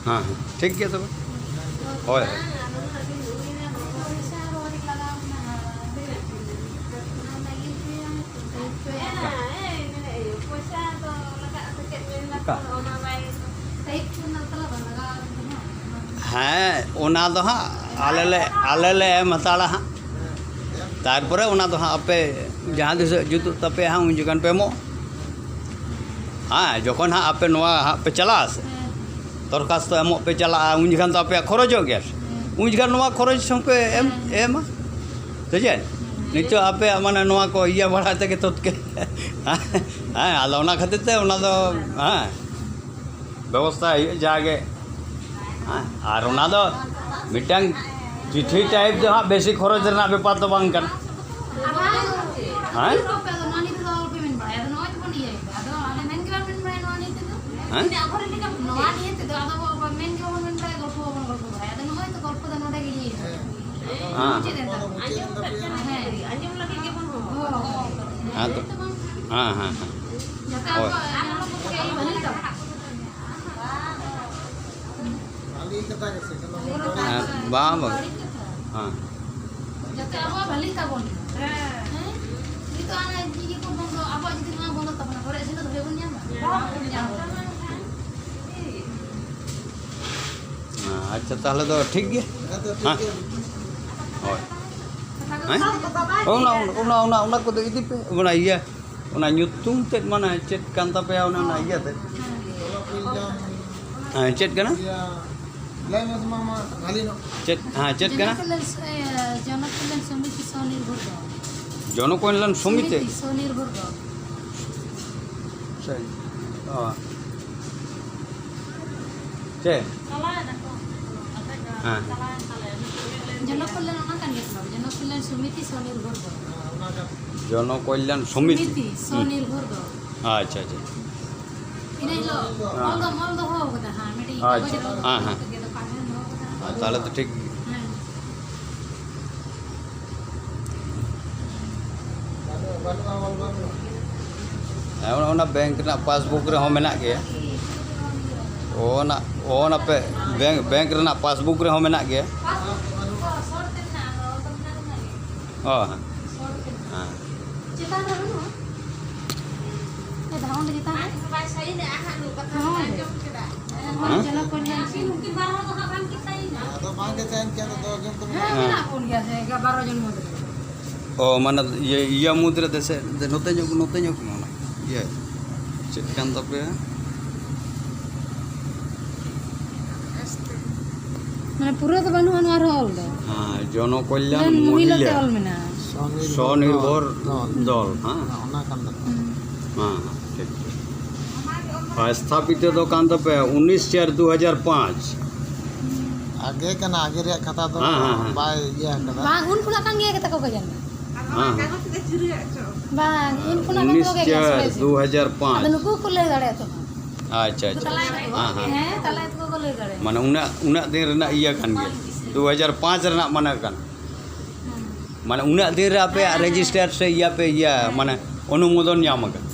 ᱦᱮᱸ, ᱦᱮᱸ, ᱴᱷᱤᱠ ᱜᱮᱭᱟ ᱛᱚᱵᱮ᱾ ᱦᱳᱭ, ᱦᱳᱭ᱾ ᱦᱮᱸ, ᱚᱱᱟ ᱫᱚ ᱦᱟᱸᱜ ᱟᱞᱮ ᱞᱮ, ᱟᱞᱮ ᱞᱮ ᱮᱢ ᱦᱟᱛᱟᱲᱟ ᱦᱟᱸᱜ᱾ ᱛᱟᱨᱯᱚᱨᱮ ᱚᱱᱟ ᱫᱚ ᱦᱟᱸᱜ ᱟᱯᱮ ᱡᱟᱦᱟᱸ ᱛᱤᱥ ᱡᱩᱛᱩᱜ ᱛᱟᱯᱮᱭᱟ ᱦᱟᱸᱜ, ᱩᱱ ᱡᱚᱠᱷᱚᱱ ᱯᱮ ᱮᱢᱚᱜ᱾ ᱦᱮᱸ, ᱡᱚᱠᱷᱚᱱ ᱦᱟᱸᱜ ᱟᱯᱮ ᱱᱚᱣᱟ ᱦᱟᱸᱜ ᱯᱮ ᱪᱟᱞᱟᱜᱼᱟ ᱥᱮ, ᱦᱮᱸ᱾ ᱫᱚᱨᱠᱷᱟᱥᱛᱚ ᱮᱢᱚᱜ ᱯᱮ ᱪᱟᱞᱟᱜᱼᱟ, ᱩᱱ ᱡᱚᱠᱷᱚᱱ ᱫᱚ ᱟᱯᱮᱭᱟᱜ ᱠᱷᱚᱨᱚᱪᱚᱜ ᱜᱮᱭᱟ ᱥᱮ, ᱦᱮᱸ᱾ ᱩᱱ ᱡᱚᱠᱷᱚᱱ ᱱᱚᱣᱟ ᱠᱷᱚᱨᱚᱪ ᱦᱚᱸᱯᱮ ᱮᱢ, ᱦᱮᱸ᱾ ᱮᱢᱟ᱾ ᱥᱮ ᱪᱮᱫ? ᱦᱮᱸ᱾ ᱱᱤᱛᱚᱜ ᱟᱯᱮᱭᱟᱜ ᱢᱟᱱᱮ ᱱᱚᱣᱟ ᱠᱚ ᱤᱭᱟᱹ ᱵᱟᱲᱟ ᱛᱮᱜᱮ ᱛᱚᱛᱠᱮ ᱦᱮᱸ, ᱟᱫᱚ ᱚᱱᱟ ᱠᱷᱟᱹᱛᱤᱨ ᱛᱮ ᱚᱱᱟ ᱫᱚ, ᱦᱮᱸ, ᱵᱮᱵᱚᱥᱛᱷᱟ ᱦᱩᱭᱩᱜᱼᱟ ᱡᱟᱜᱮ᱾ ᱦᱮᱸ, ᱟᱨ ᱚᱱᱟ ᱫᱚ ᱢᱤᱫᱴᱟᱝ ᱪᱤᱴᱷᱤ ᱴᱟᱭᱤᱯ ᱫᱚ ᱦᱟᱸᱜ ᱵᱮᱥᱤ ᱠᱷᱚᱨᱚᱪ ᱨᱮᱱᱟᱜ ᱵᱮᱯᱟᱨ ᱫᱚ ᱵᱟᱝ ᱠᱟᱱᱟ᱾ ᱦᱮᱸ? ᱦᱮᱸ? ᱦᱮᱸ᱾ ᱦᱮᱸ ᱛᱚ᱾ ᱦᱮᱸ, ᱦᱮᱸ, ᱦᱮᱸ᱾ ᱦᱳᱭ᱾ ᱦᱮᱸ, ᱵᱟᱝ, ᱵᱟᱝ᱾ ᱦᱮᱸ᱾ ᱡᱟᱛᱮ ᱟᱵᱚᱣᱟᱜ ᱵᱷᱟᱹᱞᱤ ᱛᱟᱵᱚᱱ᱾ ᱦᱮᱸ᱾ ᱱᱤᱛᱚᱜ ᱟᱨ ᱤᱭᱟᱹ ᱠᱚ ᱵᱚᱱᱫᱚ, ᱟᱵᱚᱣᱟᱜ ᱡᱩᱫᱤ ᱱᱚᱣᱟ ᱵᱚᱱᱫᱚ ᱛᱟᱵᱚᱱᱟ, ᱦᱚᱲ ᱟᱜ ᱡᱤᱱᱤᱥ ᱫᱚ ᱵᱟᱵᱚᱱ ᱧᱟᱢᱟ᱾ ᱵᱟᱵᱚᱱ ᱧᱟᱢᱟ᱾ ᱦᱮᱸ, ᱟᱪᱪᱷᱟ, ᱛᱟᱦᱚᱞᱮ ᱫᱚ ᱴᱷᱤᱠ ᱜᱮ᱾ ᱦᱮᱸ? ᱦᱳᱭ᱾ ᱦᱮᱸ? ᱚᱱᱟ, ᱚᱱᱟ, ᱚᱱᱟ, ᱚᱱᱟ ᱠᱚᱫᱚ ᱤᱫᱤ ᱯᱮ᱾ ᱚᱱᱟ ᱤᱭᱟᱹ, ᱚᱱᱟ ᱧᱩᱛᱩᱢ ᱛᱮᱫ ᱢᱟᱱᱮ ᱪᱮᱫ ᱠᱟᱱ ᱛᱟᱯᱮᱭᱟ, ᱚᱱᱟ, ᱚᱱᱟ ᱤᱭᱟᱹ ᱛᱮᱫ? ᱦᱮᱸ, ᱪᱮᱫ ᱠᱟᱱᱟ? ᱞᱟᱹᱭ ᱢᱮ ᱥᱮ ᱢᱟ, ᱢᱟ, ᱵᱷᱟᱞᱤ ᱧᱚᱜ᱾ ᱪᱮᱫ, ᱦᱮᱸ, ᱪᱮᱫ ᱠᱟᱱᱟ? ᱡᱚᱱᱚ ᱠᱚᱞᱭᱟᱱ, ᱮ, ᱡᱚᱱᱚ ᱠᱚᱞᱭᱟᱱ ᱥᱚᱢᱤᱛᱤ ᱥᱚᱱᱤᱨᱵᱷᱚᱨ ᱫᱚᱞ᱾ ᱡᱚᱱᱚ ᱠᱚᱞᱭᱟᱱ ᱥᱚᱢᱤᱛᱤ? ᱥᱚᱢᱤᱛᱤ ᱥᱚᱱᱤᱨᱵᱷᱚᱨ ᱫᱚᱞ᱾ ᱥᱮ, ᱚ᱾ ᱪᱮᱫ? ᱦᱮᱸ᱾ ᱡᱚᱱᱚ ᱠᱚᱞᱭᱟᱱ ᱚᱱᱟ ᱠᱟᱱ ᱜᱮᱭᱟ ᱛᱚ, ᱡᱚᱱᱚ ᱠᱚᱞᱭᱟᱱ ᱥᱚᱢᱤᱛᱤ ᱥᱚᱱᱤᱨᱵᱷᱚᱨ ᱫᱚᱞ᱾ ᱡᱚᱱᱚ ᱠᱚᱞᱭᱟᱱ ᱥᱚᱢᱤᱛᱤ? ᱥᱚᱢᱤᱛᱤ, ᱦᱩᱸ᱾ ᱥᱚᱱᱤᱨᱵᱷᱚᱨ ᱫᱚᱞ᱾ ᱟᱪᱪᱷᱟ, ᱟᱪᱪᱷᱟ᱾ ᱤᱱᱟᱹ ᱦᱤᱞᱳᱜ ᱦᱮᱸ᱾ ᱚᱞ ᱫᱚᱢ ᱚᱞ ᱫᱚᱦᱚ ᱠᱟᱫᱟ, ᱦᱮᱸ, ᱢᱤᱫᱴᱤᱡ ᱟᱪᱪᱷᱟ, ᱠᱟᱜᱚᱡᱽ ᱨᱮ ᱚᱞ ᱦᱮᱸ, ᱫᱚᱦᱚ ᱦᱮᱸ᱾ ᱠᱟᱛᱮ ᱜᱮ ᱫᱚᱠᱟᱱ ᱨᱮᱢ ᱫᱚᱦᱚ ᱠᱟᱫᱟ᱾ ᱛᱟᱦᱚᱞᱮ ᱛᱚ ᱴᱷᱤᱠ ᱜᱮᱭᱟ᱾ ᱦᱮᱸ᱾ ᱦᱮᱸ, ᱚᱱᱟ, ᱚᱱᱟ ᱵᱮᱝᱠ ᱨᱮᱱᱟᱜ ᱯᱟᱥᱵᱩᱠ ᱨᱮᱦᱚᱸ ᱢᱮᱱᱟᱜ ᱜᱮᱭᱟ᱾ ᱚᱱᱟ, ᱚᱱᱟ ᱯᱮ ᱵᱮᱝᱠ, ᱵᱮᱝᱠ ᱨᱮᱱᱟᱜ ᱯᱟᱥᱵᱩᱠ ᱨᱮᱦᱚᱸ ᱢᱮᱱᱟᱜ ᱜᱮᱭᱟ᱾ ᱯᱟᱥᱵᱩᱠ ᱫᱚ ᱥᱚᱨᱴ ᱛᱮ ᱢᱮᱱᱟᱜᱼᱟ, ᱚᱱᱟ ᱫᱚ ᱢᱮᱱᱟᱜ ᱜᱮᱭᱟ᱾ ᱚ, ᱦᱮᱸ᱾ ᱥᱚᱨᱴ ᱛᱮ ᱢᱮᱱᱟᱜᱼᱟ᱾ ᱦᱮᱸ᱾ ᱪᱮᱛᱟᱱ ᱨᱮ ᱵᱟᱹᱱᱩᱜᱼᱟ? ᱮ, ᱫᱷᱟ-, ᱚᱸᱰᱮ ᱪᱮᱛᱟᱱ ᱨᱮ? ᱦᱳᱭ᱾ ᱦᱮᱸ? ᱡᱚᱱᱚ ᱠᱚᱞᱭᱟᱱ ᱥᱤᱢ᱾ ᱟᱫᱚ ᱵᱟᱝ ᱜᱮ ᱛᱟᱦᱮᱱ ᱠᱷᱟᱱ ᱫᱚ ᱡᱚᱢ ᱛᱮ ᱦᱮᱸ, ᱦᱮᱸ᱾ ᱢᱮᱱᱟᱜ ᱵᱚᱱ ᱜᱮᱭᱟ ᱥᱮ, ᱵᱟᱨᱚ ᱡᱚᱱ ᱢᱩᱫᱽ ᱨᱮ᱾ ᱚ, ᱢᱟᱱᱮ ᱤᱭᱟᱹ, ᱤᱭᱟᱹ ᱢᱩᱫᱽ ᱨᱮ ᱫᱮᱥᱮ, ᱫᱮ-, ᱱᱚᱛᱮ ᱧᱚᱜ, ᱱᱚᱛᱮ ᱧᱚᱜ ᱢᱮ ᱚᱱᱟ᱾ ᱤᱭᱟᱹ, ᱪᱮᱫ ᱠᱟᱱ ᱛᱟᱯᱮᱭᱟ? ᱢᱟᱱᱮ ᱯᱩᱨᱟᱹ ᱫᱚ ᱵᱟᱹᱱᱩᱜᱼᱟ ᱱᱚᱣᱟ ᱨᱮᱦᱚᱸ ᱚᱞ ᱫᱚ᱾ ᱦᱮᱸ, ᱡᱚᱱᱚ ᱠᱚᱞᱭᱟᱱ ᱢᱚᱦᱤᱞᱟ ᱛᱮ ᱢᱚᱦᱤᱞᱟ ᱚᱞ ᱢᱮᱱᱟᱜᱼᱟ᱾ ᱥᱚᱱᱤᱨᱵᱷᱚᱨ ᱥᱚᱱᱤᱨᱵᱷᱚᱨ ᱫᱚᱞ᱾ ᱫᱚᱞ, ᱦᱮᱸ᱾ ᱦᱮᱸ, ᱚᱱᱟ ᱠᱟᱱ ᱛᱟᱠᱚᱣᱟ᱾ ᱦᱩᱸ᱾ ᱦᱮᱸ, ᱦᱮᱸ, ᱴᱷᱤᱠ, ᱴᱷᱤᱠ᱾ ᱟᱨ ᱥᱛᱷᱟᱯᱤᱛᱚ ᱫᱚ ᱠᱟᱱ ᱛᱟᱯᱮᱭᱟ ᱩᱱᱤᱥ ᱪᱟᱨ ᱫᱩ ᱦᱟᱡᱟᱨ ᱯᱟᱸᱪ᱾ ᱟᱜᱮ ᱠᱟᱱᱟ, ᱟᱜᱮ ᱨᱮᱭᱟᱜ ᱠᱷᱟᱛᱟ ᱫᱚ ᱦᱮᱸ, ᱦᱮᱸ, ᱦᱮᱸ᱾ ᱵᱟᱭ ᱤᱭᱟᱹ ᱟᱠᱟᱫᱟ᱾ ᱵᱟᱝ, ᱩᱱ ᱠᱷᱚᱱᱟᱜ ᱠᱟᱱ ᱜᱮᱭᱟ ᱠᱟᱛᱷᱟ ᱠᱚ ᱠᱚ ᱡᱟᱱᱟ᱾ ᱦᱮᱸ, ᱦᱮᱸ᱾ ᱵᱟᱝ, ᱩᱱ ᱠᱷᱚᱱᱟᱜ ᱠᱟᱱ ᱩᱱᱤᱥ ᱜᱮᱭᱟ, ᱪᱟᱨ ᱥᱚᱭ ᱥᱮ᱾ ᱫᱩ ᱦᱟᱡᱟᱨ ᱯᱟᱸᱪ᱾ ᱟᱫᱚ ᱱᱩᱠᱩ ᱠᱚ ᱞᱟᱹᱭ ᱫᱟᱲᱮᱭᱟᱜᱼᱟ ᱛᱚ᱾ ᱟᱪᱪᱷᱟ, ᱟᱪᱪᱷᱟ᱾ ᱛᱟᱞᱟᱭᱮᱫ ᱠᱚ᱾ ᱦᱮᱸ, ᱦᱮᱸ᱾ ᱦᱮᱸ, ᱛᱟᱞᱟᱭᱮᱫ ᱠᱚ ᱠᱚ ᱞᱟᱹᱭ ᱫᱟᱲᱮᱭᱟᱜᱼᱟ᱾ ᱢᱟᱱᱮ ᱩᱱᱟᱹᱜ, ᱩᱱᱟᱹᱜ ᱫᱤᱱ ᱨᱮᱱᱟᱜ ᱤᱭᱟᱹ ᱠᱟᱱ ᱜᱮᱭᱟ᱾ ᱫᱩ ᱦᱟᱡᱟᱨ ᱯᱟᱸᱪ ᱨᱮᱱᱟᱜ ᱢᱟᱱᱮ ᱠᱟᱱᱟ᱾ ᱦᱩᱸ᱾ ᱢᱟᱱᱮ ᱩᱱᱟᱹᱜ ᱫᱤᱱ ᱨᱮ ᱟᱯᱮᱭᱟᱜ ᱦᱮᱸ, ᱦᱮᱸ᱾ ᱨᱮᱡᱤᱥᱴᱟᱨ ᱥᱮ ᱤᱭᱟᱹ ᱯᱮ ᱤᱭᱟᱹ, ᱦᱮᱸ᱾ ᱢᱟᱱᱮ ᱚᱱᱩᱢᱳᱫᱚᱱ ᱧᱟᱢ ᱟᱠᱟᱫᱟ᱾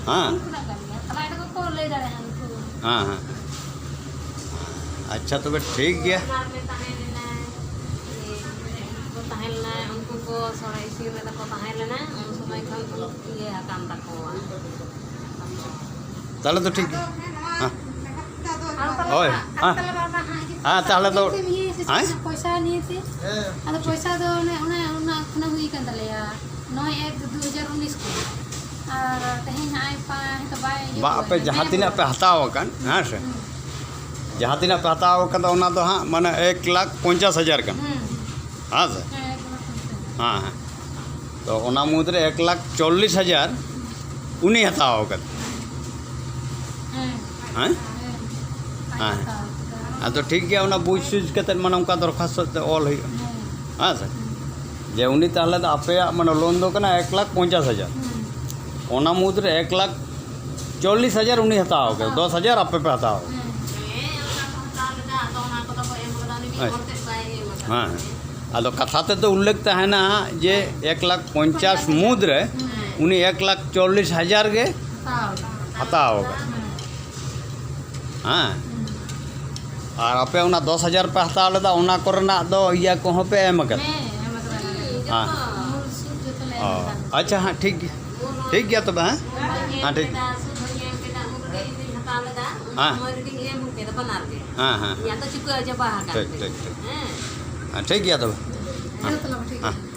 ᱦᱮᱸ? ᱩᱱᱠᱩ ᱠᱟᱱ ᱜᱮᱭᱟ᱾ ᱛᱟᱞᱟ ᱨᱮᱫᱚ ᱠᱚ ᱞᱟᱹᱭ ᱫᱟᱲᱮᱭᱟᱜᱼᱟ ᱩᱱᱠᱩ᱾ ᱦᱮᱸ, ᱦᱮᱸ᱾ ᱟᱪᱪᱷᱟ, ᱛᱚᱵᱮ ᱴᱷᱤᱠ ᱜᱮᱭᱟ᱾ ᱚᱱᱟ ᱨᱮᱞᱮ ᱛᱟᱦᱮᱸ ᱞᱮᱱᱟ, ᱤᱭᱟᱹ, ᱠᱚ ᱛᱟᱦᱮᱸ ᱞᱮᱱᱟ, ᱩᱱᱠᱩ ᱠᱚ ᱥᱚᱲᱮ ᱤᱥᱤᱱ ᱨᱮᱫᱚ ᱠᱚ ᱛᱟᱦᱮᱸ ᱞᱮᱱᱟ, ᱩᱱ ᱥᱚᱢᱚᱭ ᱠᱷᱚᱱ ᱠᱚ ᱤᱭᱟᱹ ᱟᱠᱟᱱ ᱛᱟᱠᱚᱣᱟ᱾ ᱛᱟᱦᱚᱞᱮ ᱫᱚ ᱴᱷᱤᱠ ᱜᱮᱭᱟ᱾ ᱦᱮᱸ᱾ ᱟᱨ ᱛᱟᱦᱚᱞᱮ ᱦᱳᱭ, ᱢᱟ, ᱦᱮᱸ᱾ ᱛᱟᱦᱚᱞᱮ ᱢᱟ ᱚᱱᱟ ᱦᱟᱸᱜ ᱦᱤᱡᱩᱜ ᱦᱮᱸ, ᱛᱟᱦᱚᱞᱮ ᱫᱚ ᱯᱚᱭᱥᱟ ᱱᱤᱭᱮ ᱛᱮ, ᱦᱮᱸ? ᱯᱚᱭᱥᱟ ᱱᱤᱭᱮ ᱛᱮ? ᱦᱮᱸ᱾ ᱟᱫᱚ ᱯᱚᱭᱥᱟ ᱫᱚ ᱚᱱᱮ, ᱚᱱᱮ ᱚᱱᱟ ᱠᱷᱚᱱᱟᱜ ᱦᱩᱭ ᱠᱟᱱ ᱛᱟᱞᱮᱭᱟ, ᱱᱚᱭ ᱮᱠ ᱫᱩ ᱦᱟᱡᱟᱨ ᱩᱱᱤᱥ ᱠᱷᱚᱱ᱾ ᱟᱨ ᱛᱮᱦᱮᱧ ᱦᱟᱸᱜ ᱯᱟ-, ᱦᱮᱸᱛᱚ ᱵᱟᱭ ᱤᱭᱟᱹ ᱵᱟ, ᱠᱚᱣᱟ, ᱟᱯᱮ ᱡᱟᱦᱟᱸ ᱛᱤᱱᱟᱹᱜ ᱯᱮ ᱦᱟᱛᱟᱣ ᱟᱠᱟᱱ, ᱦᱮᱸ ᱥᱮ? ᱦᱩᱸ᱾ ᱡᱟᱦᱟᱸ ᱛᱤᱱᱟᱹᱜ ᱯᱮ ᱦᱟᱛᱟᱣ ᱟᱠᱟᱫᱟ, ᱚᱱᱟ ᱫᱚ ᱦᱟᱸᱜ, ᱢᱟᱱᱮ, ᱮᱠ ᱞᱟᱠᱷ ᱯᱚᱧᱪᱟᱥ ᱦᱟᱡᱟᱨ ᱠᱟᱱᱟ᱾ ᱦᱩᱸ᱾ ᱦᱮᱸ ᱥᱮ? ᱦᱮᱸ, ᱮᱠ ᱞᱟᱠᱷ ᱯᱚᱧᱪᱟᱥ ᱦᱟᱡᱟᱨ᱾ ᱦᱮᱸ, ᱦᱮᱸ᱾ ᱛᱚ, ᱚᱱᱟ ᱢᱩᱫᱽᱨᱮ ᱮᱠ ᱞᱟᱠᱷ ᱪᱚᱞᱞᱤᱥ ᱦᱟᱡᱟᱨ ᱩᱱᱤ ᱦᱟᱛᱟᱣ ᱟᱠᱟᱫᱟ᱾ ᱦᱮᱸ᱾ ᱦᱮᱸ? ᱦᱮᱸ᱾ ᱦᱮᱸ᱾ ᱟᱫᱚ ᱴᱷᱤᱠ ᱜᱮᱭᱟ, ᱚᱱᱟ ᱵᱩᱡᱽ ᱥᱩᱡᱽ ᱠᱟᱛᱮᱫ, ᱢᱟᱱᱮ, ᱚᱱᱠᱟ ᱫᱚᱨᱠᱷᱟᱥᱛᱚ ᱛᱮ ᱚᱞ ᱦᱩᱭᱩᱜᱼᱟ᱾ ᱦᱮᱸ᱾ ᱦᱮᱸ ᱥᱮ? ᱦᱮᱸ᱾ ᱡᱮ ᱩᱱᱤ ᱛᱟᱦᱚᱞᱮ ᱫᱚ ᱟᱯᱮᱭᱟᱜ, ᱢᱟᱱᱮ, ᱞᱳᱱ ᱫᱚ ᱠᱟᱱᱟ ᱮᱠ ᱞᱟᱠᱷ ᱯᱚᱧᱪᱟᱥ ᱦᱟᱡᱟᱨ᱾ ᱦᱮᱸ᱾ ᱚᱱᱟ ᱢᱩᱫᱽᱨᱮ ᱮᱠ ᱞᱟᱠᱷ ᱪᱚᱞᱞᱤᱥ ᱦᱟᱡᱟᱨ ᱩᱱᱤ ᱦᱟᱛᱟᱣ ᱠᱮᱫᱟ, ᱫᱚᱥ ᱦᱟᱡᱟᱨ ᱟᱯᱮ ᱯᱮ ᱦᱟᱛᱟᱣ ᱠᱮᱫᱟ᱾ ᱦᱮᱸ᱾ ᱦᱮᱸ, ᱚᱱᱠᱟ ᱠᱚ ᱦᱟᱛᱟᱣ ᱞᱮᱫᱟ, ᱟᱫᱚ ᱚᱱᱟ ᱠᱚᱫᱚ ᱠᱚ ᱮᱢ ᱠᱟᱫᱟ, ᱩᱱᱤ ᱢᱤᱫ ᱦᱮᱸ᱾ ᱦᱚᱲ ᱛᱮᱫ ᱵᱟᱭ ᱮᱢ ᱠᱟᱫᱟ᱾ ᱦᱮᱸ, ᱦᱮᱸ᱾ ᱟᱫᱚ ᱠᱟᱛᱷᱟ ᱛᱮᱫᱚ ᱩᱞᱞᱮᱠᱷ ᱛᱟᱦᱮᱱᱟ ᱡᱮ ᱮᱠ ᱞᱟᱠᱷ ᱯᱚᱧᱪᱟᱥ ᱢᱩᱫᱽ ᱨᱮ ᱦᱮᱸ᱾ ᱩᱱᱤ ᱮᱠ ᱞᱟᱠᱷ ᱪᱚᱞᱞᱤᱥ ᱦᱟᱡᱟᱨ ᱜᱮ ᱦᱟᱛᱟᱣ ᱠᱟᱫᱟ᱾ ᱦᱟᱛᱟᱣ ᱠᱟᱫᱟ᱾ ᱦᱮᱸ᱾ ᱦᱮᱸ᱾ ᱦᱮᱸ᱾ ᱟᱨ ᱟᱯᱮ ᱚᱱᱟ ᱫᱚᱥ ᱦᱟᱡᱟᱨ ᱯᱮ ᱦᱟᱛᱟᱣ ᱞᱮᱫᱟ, ᱚᱱᱟ ᱠᱚᱨᱮᱱᱟᱜ ᱫᱚ ᱤᱭᱟᱹ ᱠᱚᱦᱚᱸ ᱯᱮ ᱮᱢ ᱠᱟᱫᱟ? ᱦᱮᱸ, ᱮᱢ ᱠᱟᱫᱟ᱾ ᱦᱮᱸ᱾ ᱢᱩᱞ ᱥᱩᱫ ᱡᱚᱛᱚ ᱞᱮ ᱮᱢ ᱚ, ᱠᱟᱫᱟ᱾ ᱟᱪᱪᱷᱟ, ᱦᱟᱸᱜ, ᱴᱷᱤᱠ ᱜᱮᱭᱟ᱾ ᱴᱷᱤᱠ ᱜᱮᱭᱟ ᱛᱚᱵᱮ, ᱦᱮᱸ? ᱦᱮᱸ, ᱴᱷᱤᱠ᱾ ᱦᱮᱸ᱾ ᱦᱮᱸ, ᱦᱮᱸ᱾ ᱤᱧᱟᱹᱜ ᱫᱚ ᱪᱩᱠᱟᱹᱣ ᱪᱟᱵᱟ ᱟᱠᱟᱱ ᱴᱷᱤᱠ, ᱛᱤᱧᱟ᱾ ᱴᱷᱤᱠ, ᱴᱷᱤᱠ᱾ ᱦᱮᱸ᱾ ᱦᱮᱸ, ᱴᱷᱤᱠ ᱜᱮᱭᱟ ᱛᱚᱵᱮ᱾ ᱦᱮᱸ, ᱛᱟᱦᱞᱮ ᱴᱷᱤᱠ ᱦᱮᱸ᱾ ᱜᱮᱭᱟ᱾